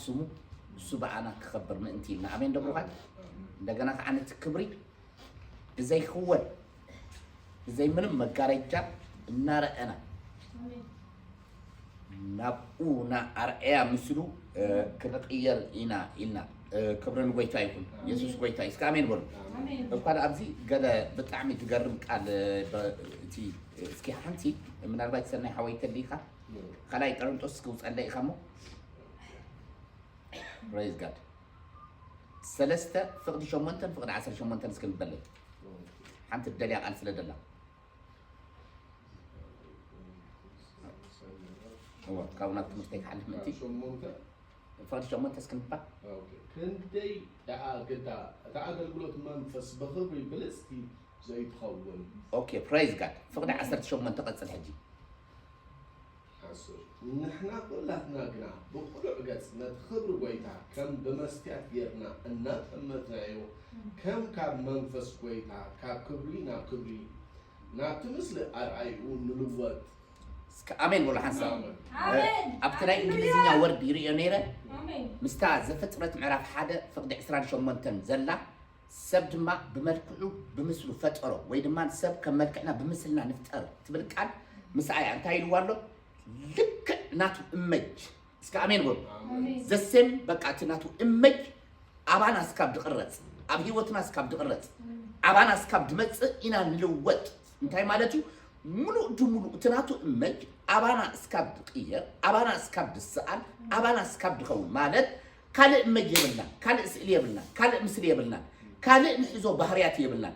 ስሙ እሱ ብኣና ክኸብር ምእንቲ ኢልና። ኣሜን ዶ ብሩኻት? እንደገና ከዓ ነቲ ክብሪ ብዘይክወል ብዘይ ምንም መጋረጃ እናረኣና ናብኡ እና ኣርኣያ ምስሉ ክንቕየር ኢና ኢልና። ክብሪ ንጎይታ ይኹን። የሱስ ጎይታ እዩ። እስከ ኣሜን በሉ። እኳ ኣብዚ ገለ ብጣዕሚ ትገርም ቃል እቲ እስኪ ሓንቲ ምናልባት ሰናይ ሓወይ ተሊካ ካልኣይ ቆሮንጦስ ክውፀለይ ኢኻ እሞ praise God ሰለስተ ፍቕዲ ሸሞንተን ፍቕዲ ዓሰርተ ሸሞንተን እስኪ ንበለይ ሓንቲ ደልያ ቃል ስለ ደላ እወ ካብኡ ናብ ትምህርተይ ክሓልፍ ምእንቲ ፍቕዲ ሸሞንተ እስኪ ንባ ክንደይ ደኣ ግዳ እቲ ኣገልግሎት መንፈስ ብኽብሪ ብልጽቲ ዘይትኸውን okay praise God ፍቕዲ ዓሰርተ ሸሞንተ ቀጽል ሕጂ ንሕና ኩላትና ግና ብቕሉዕ ገጽ ነቲ ክብሪ ጐይታ ከም ብመስትያት ጌርና እናጠመትናዮ፣ ከም ካብ መንፈስ ጐይታ ካብ ክብሪ ናብ ክብሪ ናብቲ ምስሊ ኣርኣይኡ ንልወጥ። እስከ ኣሜን በሉ ሓንሳብ። ኣብቲ ናይ እንግሊዝኛ ወርድ ይርእዮ ነይረ ምስታ ዘፍጥረት ምዕራፍ ሓደ ፍቕዲ ዕስራን ሸሞንተን ዘላ ሰብ ድማ ብመልክዑ ብምስሉ ፈጠሮ ወይ ድማ ሰብ ከም መልክዕና ብምስልና ንፍጠር ትብል ቃል ምስኣ እያ እንታይ ኢልዋ ኣሎ ልክዕ ናቱ እመጅ እስከ ኣሜን በሉ ዘሴም በቃ እቲ ናቱ እመጅ ኣባና እስካብ ድቕረፅ ኣብ ህይወትና እስካብ ድቕረፅ ኣባና እስካብ ድመፅእ ኢና ንልወጥ እንታይ ማለት እዩ ሙሉእ ድሙሉእ እቲ ናቱ እመጅ ኣባና እስካብ ድቕየር ኣባና እስካብ ድሰኣል ኣባና እስካብ ድኸውን ማለት ካልእ እመጅ የብልናን፣ ካልእ ስእሊ የብልናን፣ ካልእ ምስሊ የብልናን፣ ካልእ ንሕዞ ባህርያት የብልናን።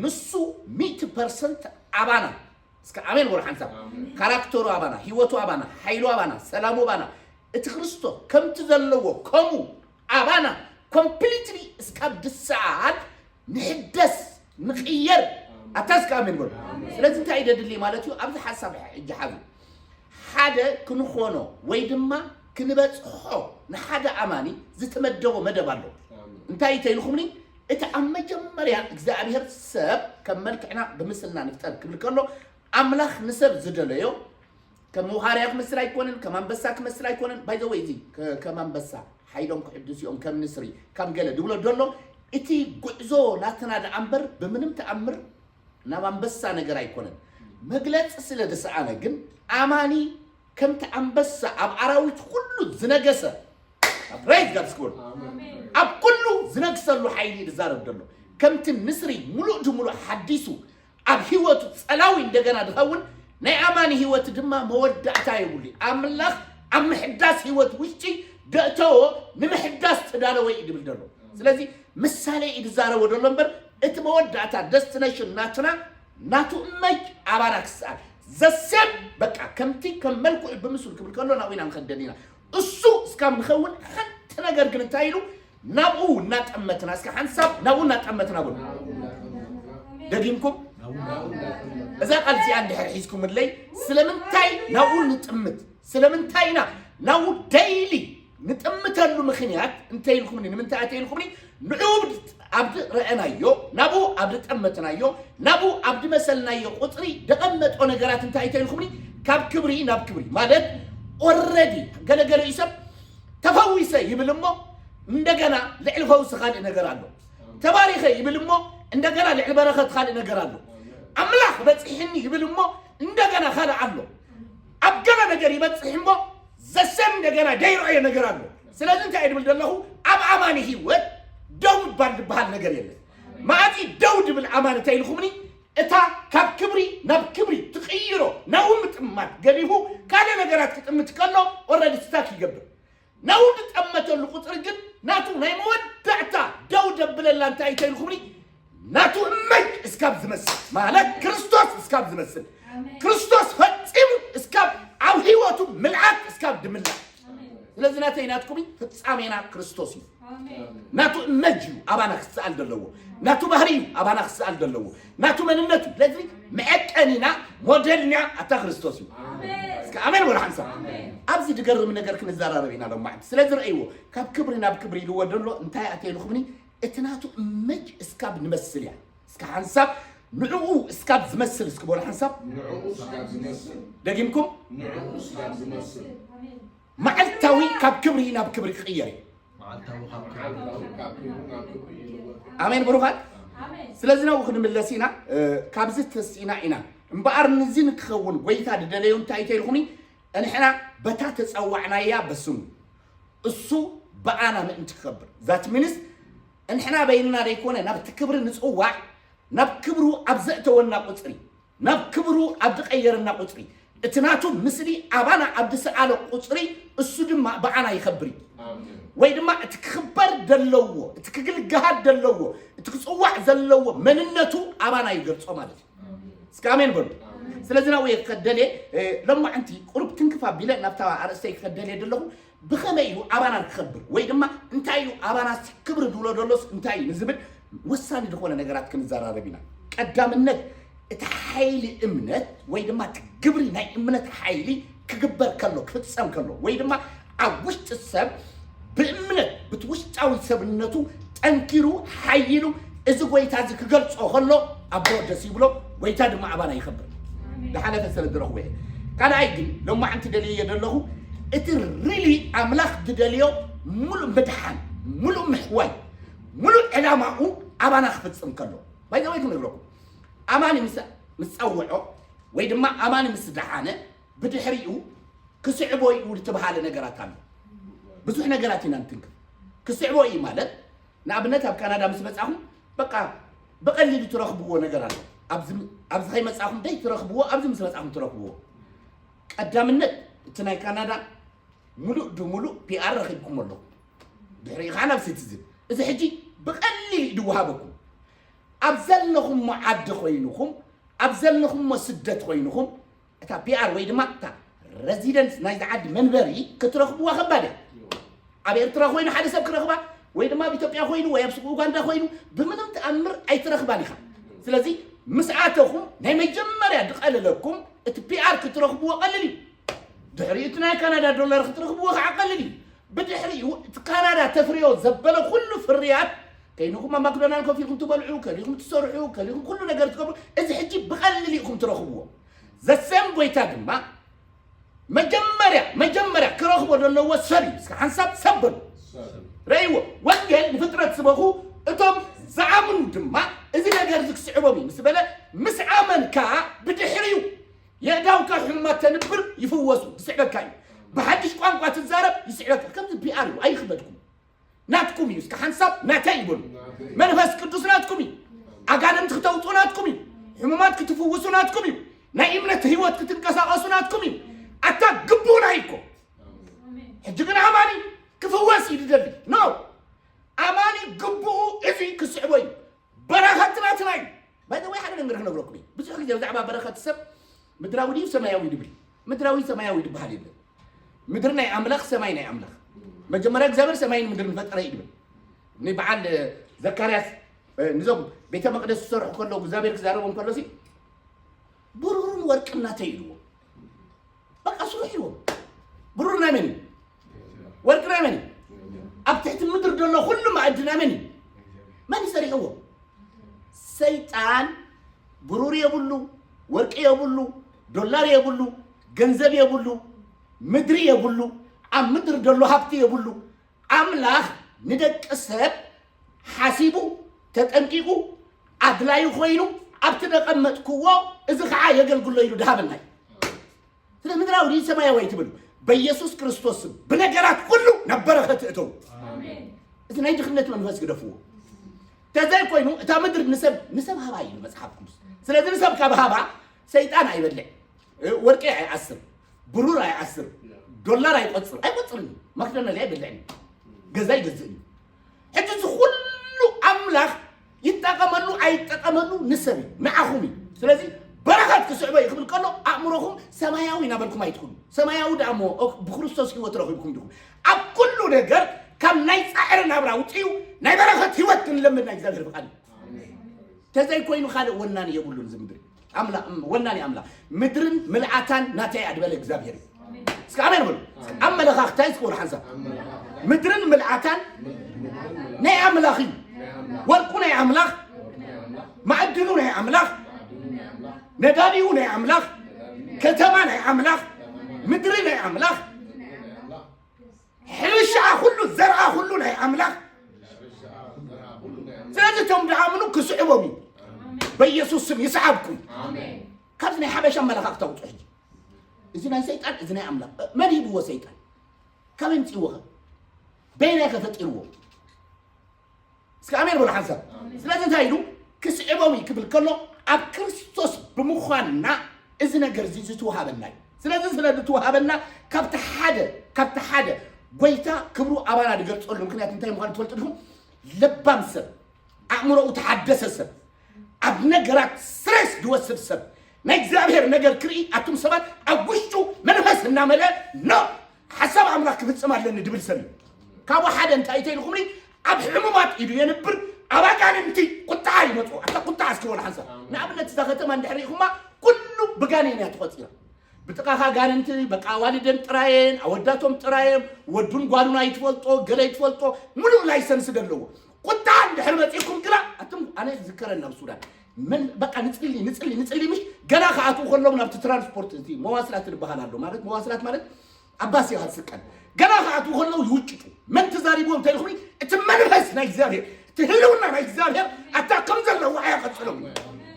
ንሱ ሚእቲ ፐርሰንት ኣባና እስከ ኣሜን በሉ ሓንሳብ ካራክተሩ ኣባና፣ ህይወቱ ኣባና፣ ሓይሉ ኣባና፣ ሰላሙ ኣባና እቲ ክርስቶስ ከምቲ ዘለዎ ከምኡ ኣባና ኮምፕሊትሊ እስካብ ድሰኣል ንሕደስ ንቕየር ኣታ እስከ ኣሜን በሉ ስለዚ እንታይ እዩ ደድሊ ማለት እዩ ኣብዚ ሓሳብ ሕጂ ሓዙ ሓደ ክንኾኖ ወይ ድማ ክንበፅሖ ንሓደ ኣማኒ ዝተመደቦ መደብ ኣሎ እንታይ እዩ ተይልኩምኒ እቲ ኣብ መጀመርያ እግዚኣብሔር ሰብ ከም መልክዕና ብምስልና ንፍጠር ክብል ከሎ ኣምላኽ ንሰብ ዝደለዮ ከም ውሃርያ ክመስል ኣይኮነን ከም ኣንበሳ ክመስል ኣይኮነን ባይዘወይ እዚ ከም ኣንበሳ ሓይሎም ክሕድስ እዮም ከም ንስሪ ከም ገለ ድብሎ ደሎ እቲ ጉዕዞ ናትና ደኣ እምበር ብምንም ተኣምር ናብ ኣንበሳ ነገር ኣይኮነን መግለፂ ስለ ዝሰኣነ ግን ኣማኒ ከምቲ ኣንበሳ ኣብ ኣራዊት ኩሉ ዝነገሰ ፕሬዝ ጋድ ስኩል ኣብ ኩሉ ዝነግሰሉ ሓይሊ ዝዛረብ ደሎ ከምቲ ንስሪ ሙሉእ ድሙሉእ ሓዲሱ ኣብ ህይወቱ ጸላዊ እንደገና ዝኸውን ናይ ኣማኒ ህይወት ድማ መወዳእታ የብሉ ኣምላኽ ኣብ ምሕዳስ ህይወት ውሽጢ ደእተዎ ንምሕዳስ ተዳለወ እዩ ድብል ደሎ ስለዚ ምሳሌ እዩ ዝዛረቦ ደሎ እምበር እቲ መወዳእታ ደስቲነሽን ናትና ናቱ እመጅ ኣባና ክስኣል ዘሴም በቃ ከምቲ ከም መልክዑ ብምስሉ ክብል ከሎ ናብኡ ኢና ንኸደል ኢና እሱ እስካብ ንኸውን ሓንቲ ነገር ግን እንታይ ኢሉ ናብኡ እናጠመትና እስከ ሓንሳብ ናብኡ እናጠመትና በሉ ደግምኩም እዛ ቃል እዚኣ እንድሕር ሒዝኩምለይ ስለምንታይ ናብኡ ንጥምት ስለምንታይ ኢና ናብኡ ደይሊ ንጥምተሉ ምኽንያት እንተይልኩምኒ ንምንታይ ኣተይልኩምኒ ንዑ ኣብ ረአናዮ ናብኡ ኣብ ጠመትናዮ ናብኡ ኣብ መሰልናዮ ቁፅሪ ደቐመጦ ነገራት እንታይ ተይልኩምኒ ካብ ክብሪ ናብ ክብሪ ማለት ኦረዲ ገለገለ እዩ ሰብ ተፈዊሰ ይብል እሞ እንደገና ልዕሊ ፈውሲ ካልእ ነገር ኣሎ ተባሪኸ ይብል እሞ እንደገና ልዕሊ በረኸት ካልእ ነገር ኣሎ ኣምላኽ በፂሕኒ ይብል እሞ እንደገና ካልእ ኣሎ ኣብ ገለ ነገር ይበፅሕ እሞ ዘሰም እንደገና ደይረአዮ ነገር ኣሎ ስለዚ እንታይ ድብል ዘለኹ ኣብ ኣማኒ ህይወት ደው ምባል ዝበሃል ነገር የለን ማእዚ ደው ድብል ኣማኒ እንታይ ኢልኹምኒ እታ ካብ ክብሪ ናብ ክብሪ ትቕይሮ ናው ምጥማት ገዲፉ ካልእ ነገራት ክጥምት ከሎ ኦረዲ ስታክ ይገብር ናው ዝጠመተሉ ቁፅሪ ግን ናቱ ናይ መወዳእታ ደው ደብለላ እንታይ ተይልኹምኒ ናቱ እመይ እስካብ ዝመስል ማለት ክርስቶስ እስካብ ዝመስል ክርስቶስ ፈፂሙ እስካብ ኣብ ህይወቱ ምልኣት እስካብ ድምላእ ስለዚ ናተይ ናትኩም ፍፃሜና ክርስቶስ እዩ ናቱ እመጅ እዩ ኣባና ክስኣል ዘለዎ ናቱ ባህሪ እዩ ኣባና ክስኣል ዘለዎ ናቱ መንነቱ ስለዚ መዐቀኒና ሞዴልና ኣታ ክርስቶስ እዩ እስከ ኣሜን ወላ ሓንሳ ኣብዚ ድገርም ነገር ክንዘራረብ ኢና ሎማዕንቲ ስለዚ ረእይዎ ካብ ክብሪ ናብ ክብሪ ኢልዎ ደሎ እንታይ ኣተይልኹምኒ እቲ ናቱ እመጅ እስካብ ንመስል እያ እስከ ሓንሳብ ንዕኡ እስካብ ዝመስል እስኪ በሉ ሓንሳብ ደጊምኩም መዓልታዊ ካብ ክብሪ ናብ ክብሪ ክቕየር እዩ። ኣሜን ብሩኻት። ስለዚ ናብኡ ክንምለስ ኢና። ካብዚ ተሲእና ኢና እምበኣር ንዚ ንክኸውን ጎይታ ዝደለዩ እንታይ ተይልኹኒ? እንሕና በታ ተጸዋዕናያ በስሙ እሱ ብኣና ምእንቲ ክኸብር ዛት ሚንስ እንሕና በይንና ዘይኮነ ናብቲ ክብሪ ንጽዋዕ። ናብ ክብሩ ኣብ ዘእተወና ቁጽሪ ናብ ክብሩ ኣብ ዝቐየረና ቁጽሪ እቲ ናቱ ምስሊ ኣባና ኣብ ዝሰኣሎ ቁጽሪ እሱ ድማ ብኣና ይኸብር እዩ። ወይ ድማ እቲ ክኽበር ዘለዎ እቲ ክግልጋሃት ዘለዎ እቲ ክጽዋዕ ዘለዎ መንነቱ ኣባና ይገልጾ ማለት እዩ። እስከ ኣሜን በሉ። ስለዚ ናብኡ እየ ክኸደልየ። ሎማዕንቲ ቁሩብ ትንክፍ ኣቢለ ናብታ ኣርእስተይ ክኸደልየ ዘለኹ። ብኸመይ እዩ ኣባና ክኸብር ወይ ድማ እንታይ እዩ ኣባና ክብሪ ዝብሎ ዘሎስ እንታይ እዩ ንዝብል ወሳኒ ዝኾነ ነገራት ክንዘራረብ ኢና። ቀዳምነት እቲ ሓይሊ እምነት ወይ ድማ እቲ ግብሪ ናይ እምነት ሓይሊ ክግበር ከሎ ክፍጸም ከሎ ወይ ድማ ኣብ ውሽጢ ሰብ ብእምነት ብቲ ውሽጣዊ ሰብነቱ ጠንኪሩ ሓይሉ እዚ ጎይታ እዚ ክገልጾ ከሎ ኣቦ ደስ ይብሎ። ጎይታ ድማ ኣባና ይኸብር። ዝሓለፈ ስለ ዝረኽቦ እየ። ካልኣይ ግን ሎማዕንቲ ደልየ ዘለኹ እቲ ሪሊ ኣምላኽ ዝደልዮ ሙሉእ ምድሓን፣ ሙሉእ ምሕዋይ፣ ሙሉእ ዕላማኡ ኣባና ክፍጽም ከሎ ባይዘወይ ክነግረኩም ኣማኒ ምስ ጸውዖ ወይ ድማ ኣማኒ ምስ ደሓነ ብድሕሪኡ ክስዕቦ እዩ ዝተባሃለ ነገራት ኣሎ። ብዙሕ ነገራት ኢና ንትንክፍ። ክስዕቦ እዩ ማለት ንኣብነት ኣብ ካናዳ ምስ መጻኹም በቃ ብቐሊሉ ትረኽብዎ ነገር ኣሎ። ኣብዚ ከይመጻኹም ደይ ትረኽብዎ ኣብዚ ምስ መጻኹም ትረኽብዎ። ቀዳምነት እቲ ናይ ካናዳ ሙሉእ ድሙሉእ ፒኣር ረኺብኩም ኣለኹም። ድሕሪኡ ከዓ ናብ ሲቲዝን እዚ ሕጂ ብቐሊል እዩ ድወሃበኩም። ኣብ ዘለኹሞ ዓዲ ኮይንኹም ኣብ ዘለኹሞ ስደት ኮይንኹም እታ ፒኣር ወይ ድማ እታ ረዚደንስ ናይዚ ዓዲ መንበሪ ክትረኽብዋ ከባድ እያ። ኣብ ኤርትራ ኮይኑ ሓደ ሰብ ክረኽባ ወይ ድማ ኣብ ኢትዮጵያ ኮይኑ ወይ ኣብ ኡጋንዳ ኮይኑ ብምንም ተኣምር ኣይትረኽባን ኢኻ። ስለዚ ምስ ኣተኹም ናይ መጀመርያ ዝቐልለኩም እቲ ፒኣር ክትረኽብዎ ቀልል እዩ። ድሕሪኡ እቲ ናይ ካናዳ ዶላር ክትረኽብዎ ከዓ ቀልል እዩ። ብድሕሪኡ እቲ ካናዳ ተፍርዮ ዘበለ ኩሉ ፍርያት ከይንኹም ኣብ ማክዶናል ኮፍ ኢልኩም ትበልዑ ከሊኹም ትሰርሑ ከሊኹም ኩሉ ነገር ትገብሩ እዚ ሕጂ ብቐልል ኢኹም ትረኽብዎ። ዘሰም ጎይታ ድማ መጀመርያ መጀመርያ ክረኽቦ ዘለዎ ሰብ እዩ። እስከ ሓንሳብ ሰብ በሉ። ረእይዎ። ወንጌል ንፍጥረት ስበኹ እቶም ዝኣምኑ ድማ እዚ ነገር እዚ ክስዕቦም እዩ ምስ በለ ምስ ኣመንካ ብድሕሪኡ የእዳውካ ሕሙማት ተንብር ይፍወሱ ዝስዕበካ እዩ። ብሓድሽ ቋንቋ ትዛረብ ይስዕበካ። ከምዚ ፒኣር እዩ ኣይኽበድኩም። ናትኩም እዩ እስከ ሓንሳብ ናተይ ይበሉ። መንፈስ ቅዱስ ናትኩም እዩ። ኣጋንንቲ ክተውፁ ናትኩም እዩ። ሕሙማት ክትፍውሱ ናትኩም እዩ። ናይ እምነት ህይወት ክትንቀሳቐሱ ናትኩም እዩ። ኣታ ግቡእና እዩ እኮ። ሕጂ ግን ኣማኒ ክፍወስ እዩ ዝደሊ ኖ ኣማኒ ግቡኡ እዚ ክስዕቦ እዩ። በረኸት ናትና እዩ። ባይዘወይ ሓደ ነገር ክነግረኩም እዩ። ብዙሕ ግዜ ብዛዕባ በረኸት ሰብ ምድራዊ ድዩ ሰማያዊ ድብል ምድራዊ ሰማያዊ ድበሃል የለን። ምድሪ ናይ ኣምላኽ ሰማይ ናይ ኣምላኽ መጀመርያ እግዚኣብሔር ሰማይን ምድርን ፈጠረ እዩ ድብል። ንበዓል ዘካርያስ ንዞም ቤተ መቅደስ ዝሰርሑ ከለዉ እግዚኣብሔር ክዛረቦም ከሎ ሲ ብሩርን ወርቅን ናተይ ኢልዎ። በቃ ስሩሕ ኢልዎም። ብሩር ናይ መን እዩ? ወርቂ ናይ መን እዩ? ኣብ ትሕቲ ምድሪ ዘሎ ኩሉ መኣዲ ናይ መን እዩ? መን እዩ ሰሪሕዎ? ሰይጣን ብሩር የብሉ፣ ወርቂ የብሉ፣ ዶላር የብሉ፣ ገንዘብ የብሉ፣ ምድሪ የብሉ፣ ኣብ ምድሪ ዘሎ ሃብቲ የብሉ። ኣምላኽ ንደቂ ሰብ ሓሲቡ ተጠንቂቁ ኣድላዩ ኮይኑ ኣብቲ ደቐመጥክዎ እዚ ከዓ የገልግሎ ኢሉ ድሃበና እዩ። ስለ ምድራዊ ድዩ ሰማያዊ ኣይትብል። በኢየሱስ ክርስቶስ ስም ብነገራት ኩሉ ናብ በረኸት እተው። እዚ ናይ ድኽነት መንፈስ ግደፍዎ። ተዘይ ኮይኑ እታ ምድሪ ንሰብ ንሰብ ሃባ እዩ መጽሓፍ ቅዱስ። ስለዚ ንሰብ ካብ ሃባ ሰይጣን ኣይበልዕ፣ ወርቂ ኣይኣስር፣ ብሩር ኣይኣስር፣ ዶላር ኣይቆጽር ኣይቆጽርን እዩ። ማክዶናል ኣይበልዕን እዩ። ገዛ ይገዝእ እዩ። ሕጂ እዚ ኩሉ ኣምላኽ ይጠቐመሉ ኣይጠቐመሉ ንሰብ እዩ፣ ንዓኹም እዩ። ስለዚ በረኸት ክስዕቦ እዩ ክብል ከሎ ኣእምሮኹም ሰማያዊ እናበልኩም ኣይትኹኑ። ሰማያዊ ደኣ እሞ ብክርስቶስ ህይወት ረኺብኩም ዲኹም? ኣብ ኩሉ ነገር ካብ ናይ ጻዕሪ ናብራ ውፅዩ ናይ በረኸት ህይወት ክንለምድ ናይ እግዚኣብሔር ፍቓድ እዩ። ተዘይኮይኑ ካልእ ወናኒ የብሉን እዚ ምድሪ። ኣምላ- ወናኒ ኣምላኽ ምድርን ምልኣታን ናተይ እያ ዝበለ እግዚኣብሔር እዩ። እስከ ኣሜን በሉ። ኣመለኻኽታይ እስከ በሉ ሓንሳብ። ምድርን ምልኣታን ናይ ኣምላኽ እዩ። ወርቁ ናይ ኣምላኽ፣ ማዕድኑ ናይ ኣምላኽ፣ ነዳዲኡ ናይ ኣምላኽ፣ ከተማ ናይ ኣምላኽ፣ ምድሪ ናይ ኣምላኽ። ሕርሻኣ ኩሉ፣ ዘርኣ ኩሉ ናይ ኣምላኽ። ስለዚ እቶም ድኣምኑ ክስዕቦም እዩ። በኢየሱስ ስም ይስዓብኩም። ካብዚ ናይ ሓበሻ ኣመለኻኽታ ውፁ ሕጂ። እዚ ናይ ሰይጣን፣ እዚ ናይ ኣምላኽ። መን ሂብዎ ሰይጣን? ካበይ ምፅእዎ ኸ? በየናይ ከ ፈጢርዎ? እስኪ ኣሜን በሉ ሓንሳብ። ስለዚ እንታይ ኢሉ? ክስዕቦም እዩ ክብል ከሎ፣ ኣብ ክርስቶስ ብምዃንና እዚ ነገር እዚ ዝተዋሃበና እዩ። ስለዚ ስለ ዝተዋሃበና፣ ካብቲ ሓደ፣ ካብቲ ሓደ ጎይታ ክብሩ ኣባና ዝገልጸሉ ምክንያት እንታይ ምዃኑ ትፈልጡ ዲኹም? ለባም ሰብ፣ ኣእምሮኡ ተሓደሰ ሰብ፣ ኣብ ነገራት ስሬስ ዝወስድ ሰብ፣ ናይ እግዚኣብሔር ነገር ክርኢ፣ ኣቱም ሰባት ኣብ ውሽጡ መንፈስ እናመልአ፣ ኖ፣ ሓሳብ ኣምላኽ ክፍጽም ኣለኒ ድብል ሰብ እዩ። ካብኡ ሓደ እንታይ ተይልኹምኒ? ኣብ ሕሙማት ኢዱ የንብር፣ ኣብ ኣጋንንቲ ቁጥዓ ይመጽኡ። ኣታ ቁጥዓ እስኪ በሉ ሓንሳብ። ንኣብነት እዛ ከተማ እንድሕር ርኢኹማ፣ ኩሉ ብጋኔን እያ ተቖጺራ። ብጥቓኻ ኣጋንንቲ፣ በቃ ኣዋልደን ጥራየን፣ ኣወዳቶም ጥራዮም፣ ወዱን ጓሉን ኣይትፈልጦ፣ ገለ ኣይትፈልጦ፣ ሙሉእ ላይሰንስ ዘለዎ። ቁጥዓ እንድሕር መጺእኩም ግና፣ ኣቱም ኣነ ዝከረኒ ኣብ ሱዳን። መን በቃ ንጽሊ፣ ንጽሊ፣ ንጽሊ ምሽ ገና ክኣትዉ ከለዉ ናብቲ ትራንስፖርት እቲ መዋስላት ዝበሃል ኣሎ። ማለት መዋስላት ማለት ኣብ ባስ ኢኻ ትስቀል። ገና ክኣትዉ ከለዉ ይውጭጩ። መን ተዛሪብዎም እንተኢልኩምኒ፣ እቲ መንፈስ ናይ እግዚኣብሔር፣ እቲ ህልውና ናይ እግዚኣብሔር ኣታ ከም ዘለዉ ኣያ ቀጽሎም።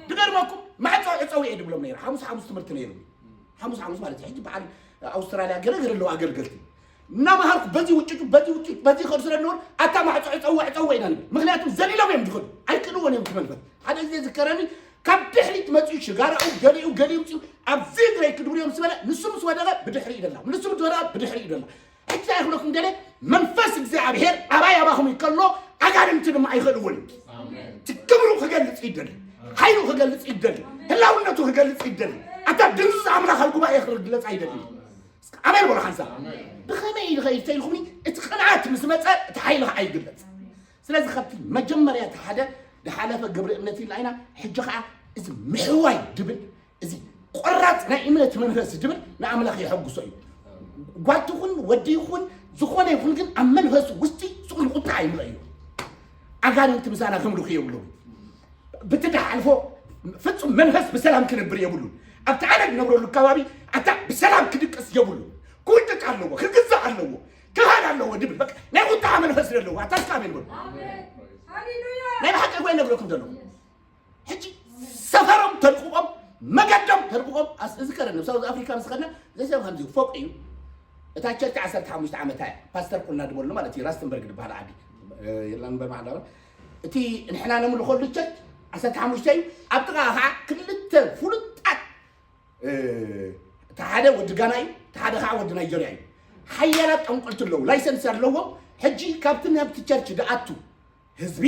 ድገርመኩም፣ ማዕጾ ዕጸው እየ ድብሎም ነይረ። ሓሙስ ሓሙስ ትምህርቲ ነይሩ። ሓሙስ ሓሙስ ማለት እዩ። ሕጂ በዓል ኣውስትራልያ ገለ ገለ ኣለዉ ኣገልገልቲ። እናመሃርኩ በዚ ውጭጩ፣ በዚ ውጭጩ፣ በዚ ይኸዱ ስለ ዝነበሩ ኣታ ማዕጾ ዕጸው፣ ዕጸው ኢና ንብል። ምክንያቱ ዘሊሎም እዮም ዝኸዱ። ኣይክእልዎን እዮም እቲ መንፈስ። ሓደ ግዜ ዝከረኒ ካብ ድሕሪት መጺኡ ሽጋራኡ ገሊኡ ገሊኡ ምጺኡ ኣብዚ እግረይ ክድብርዮም ስበለ ንሱ ምስ ወደቐ ብድሕሪ ይደላ። ንሱ ምስ ወደቐ ብድሕሪ ይደላ። ሕጂ ኣይክለኩም ገለ መንፈስ እግዚኣብሔር ኣባይ ኣባኹም ይከሎ ኣጋንንቲ ድማ ኣይኸድዎን እዩ። እቲ ክብሩ ክገልጽ ይደሊ። ሓይሉ ክገልጽ ይደሊ። ህላውነቱ ክገልጽ ይደሊ። ኣታ ድንዙዝ ኣምላኽ ኣብ ጉባኤ ክግለጽ ኣይደሊ። ኣሜን በሉ ሓንሳብ። ብኸመይ ኢሉ ኸይድ ተይልኹምኒ እቲ ቅንዓት ምስ መጸ እቲ ሓይሊ ኸዓ ይግለጽ። ስለዚ ካብቲ መጀመርያ እቲ ሓደ ዝሓለፈ ግብሪ እምነት ኢልና ኢና። ሕጂ ኸዓ እዚ ምሕዋይ ድብል እዚ ቆራጽ ናይ እምነት መንፈስ ድብል ንኣምላኽ የሐጉሶ እዩ። ጓል ትኹን ወዲ ይኹን ዝኾነ ይኹን ግን ኣብ መንፈሱ ውስጢ ስቕ ኢሉ ቁጥዓ ይምለእ እዩ። ኣጋንንቲ ምሳና ክምልኹ የብሎም። ብቲ ድሓልፎ ፍጹም መንፈስ ብሰላም ክነብር የብሉን። ኣብቲ ኣነ ዝነብረሉ ከባቢ ኣታ ብሰላም ክድቅስ የብሉን። ክውጭጭ ኣለዎ፣ ክግዛእ ኣለዎ፣ ክኻድ ኣለዎ ድብል በቃ ናይ ቁጥዓ መንፈስ ዘለዎ ኣታ እስካ ኣሜን በሉ። ናይ ብሓቂ እኮ ይነግረኩም ዘሎ። ሕጂ ሰፈሮም ተልቅቖም መገዶም ተልቅቖም ኣስ- እዚ ከረን ሳውዝ ኣፍሪካ ምስ ኸድና ዘይሰብ ከምዚ ፎቅ እዩ። እታ ቸርች ዓሰርተ ሓሙሽተ ዓመታ እያ። ፓስተር ኩልና ድበሉ ማለት እዩ። ራስተንበርግ ድበሃል ዓዲ የላን በማዕዳውን እቲ ንሕና ነምልኸሉ ቸርች ዓሰርተ ሓሙሽተ እዩ። ኣብ ጥቓ ከዓ ክልተ ፍሉጣት እቲ ሓደ ወዲ ጋና እዩ፣ እቲ ሓደ ከዓ ወዲ ናይጀርያ እዩ። ሓያላት ጠንቆልቲ ኣለዉ፣ ላይሰንስ ኣለዎም። ሕጂ ካብቲ ናብቲ ቸርች ድኣቱ ህዝቢ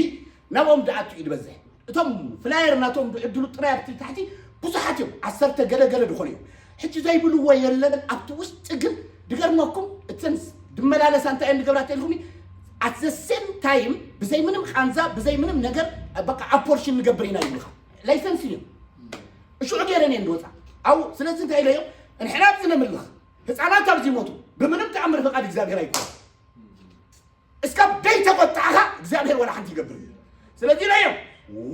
ናብኦም ድኣቱ እዩ ዝበዝሕ። እቶም ፍላየር ናቶም ድዕድሉ ጥራይ ኣብቲ ታሕቲ ብዙሓት እዮም፣ ዓሰርተ ገለገለ ድኾኑ እዮም። ሕጂ ዘይብልዎ የለን። ኣብቲ ውስጢ ግን ድገርመኩም እተን ድመላለሳ እንታይ እየን ድገብራ ተልኩኒ ኣት ዘ ሴም ታይም ብዘይ ምንም ቃንዛ ብዘይ ምንም ነገር በቃ ኣፖርሽን ንገብር ኢና ይብልካ። ላይሰንስ እዮም እሽዑ ገይረን እየን ድወፃ። ኣው ስለዚ እንታይ ኢለዮም? ንሕና ኣብዚ ነምልኽ ህፃናት ኣብዚ ይሞቱ ብምንም ተኣምር ፍቓድ እግዚኣብሔር ኣይኮን። እስካብ ደይተቆጣዕካ እግዚኣብሔር ወላ ሓንቲ ይገብር እዩ። ስለዚ ኢለዮም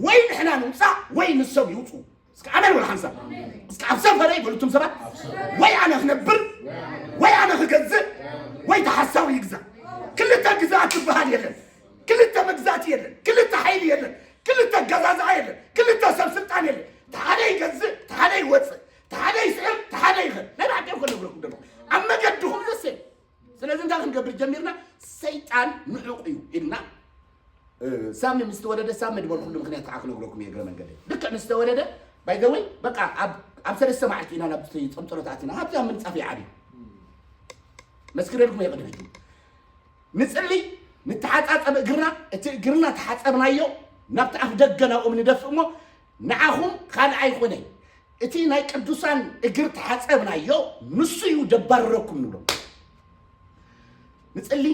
ወይ ንሕና ንውፃእ ወይ ንሶም ይውፁ። እስኪ ኣሜን ወላ ሓንሳብ። እስኪ ኣብ ሰፈረይ በሉ እቱም ሰባት ወይ ኣነ ክነብር ወይ ኣነ ክገዝእ ወይ ተሓሳዊ ይግዛእ። ክልተ ግዛኣት ዝበሃል የለን። ክልተ መግዛእቲ የለን። ክልተ ሓይሊ የለን። ክልተ ገዛዝኣ የለን። ክልተ ሰብ ስልጣን የለን። ተሓደ ይገዝእ፣ ተሓደ ይወፅእ፣ ተሓደ ይስዕር፣ ተሓደ ይኸድ። ናይ ብሓቂ እኮ ነግረኩም ደሎ ኣብ መገድኹም ዘሰ ስለዚ እንታይ ክንገብር ጀሚርና? ሰይጣን ንዑቕ እዩ ኢልና ሳሚ ምስ ተወለደ ሳሚ ድበልኩሉ ምክንያት ከዓ ክነግረኩም እየ እግረ መንገደ ልክዕ ምስ ተወለደ ባይዘወይ በቃ ኣብ ሰለስተ መዓልቲ ኢና ናብ ፀምፀሮታት ኢና ሃብቲ ኣብ ምንፃፍ ይዓብዩ መስክረልኩም እየ ቅድሚ ሕጂ ንፅሊ ንተሓፃፀብ እግርና እቲ እግርና ተሓፀብናዮ ናብቲ ኣፍ ደገ ናብኦም ንደፍእ እሞ ንዓኹም ካልእ ኣይኮነይ እቲ ናይ ቅዱሳን እግር ተሓፀብናዮ ንሱ እዩ ደባርረኩም ንብሎ ንፅሊ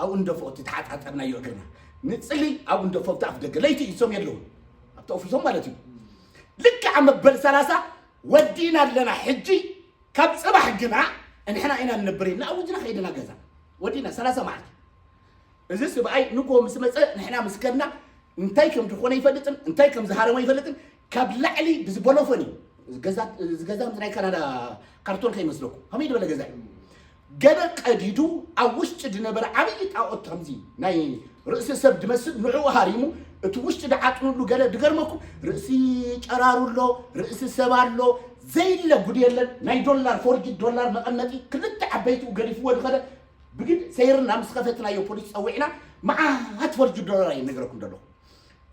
ኣብኡ ንደፍኦ እቲ ተሓፃፀብናዮ እግርና ንፅሊ ኣብኡ ንደፍኦ ኣብቲ ኣፍ ደገ ለይቲ እዩ ሶም የለውን ኣብቲ ኦፊሶም ማለት እዩ ልክዕ ኣብ መበል ሰላሳ ወዲና ኣለና ሕጂ ካብ ፅባሕ ግና ንሕና ኢና ንነብር ኢልና ኣውጅና ከይድና ገዛ ወዲና ሰላሳ መዓልቲ እዚ ስብኣይ ንጎ ምስ መፀ ንሕና ምስ ከድና እንታይ ከም ዝኾነ ይፈልጥን እንታይ ከም ዝሃረሞ ይፈልጥን ካብ ላዕሊ ብዝቦሎፎን እዩ እዚ ገዛ ምስ ናይ ካናዳ ካርቶን ከይመስለኩም ከመይ ዝበለ ገዛ እዩ ገለ ቀዲዱ ኣብ ውሽጢ ዝነበረ ዓብዪ ጣዖት ከምዚ ናይ ርእሲ ሰብ ዝመስል ንዕኡ ሃሪሙ እቲ ውሽጢ ዝዓጥንሉ ገለ ዝገርመኩም ርእሲ ጨራሩ ኣሎ፣ ርእሲ ሰብ ኣሎ፣ ዘይለ ጉድ የለን። ናይ ዶላር ፎርጅድ ዶላር መቐመጢ ክልተ ዓበይትኡ ገዲፍዎ ዝኸደ ብግድ ሰይርና ምስ ከፈትናዮ ፖሊስ ጸዊዕና መዓት ፎርጅድ ዶላር እየ ነገረኩም ዘለኹ።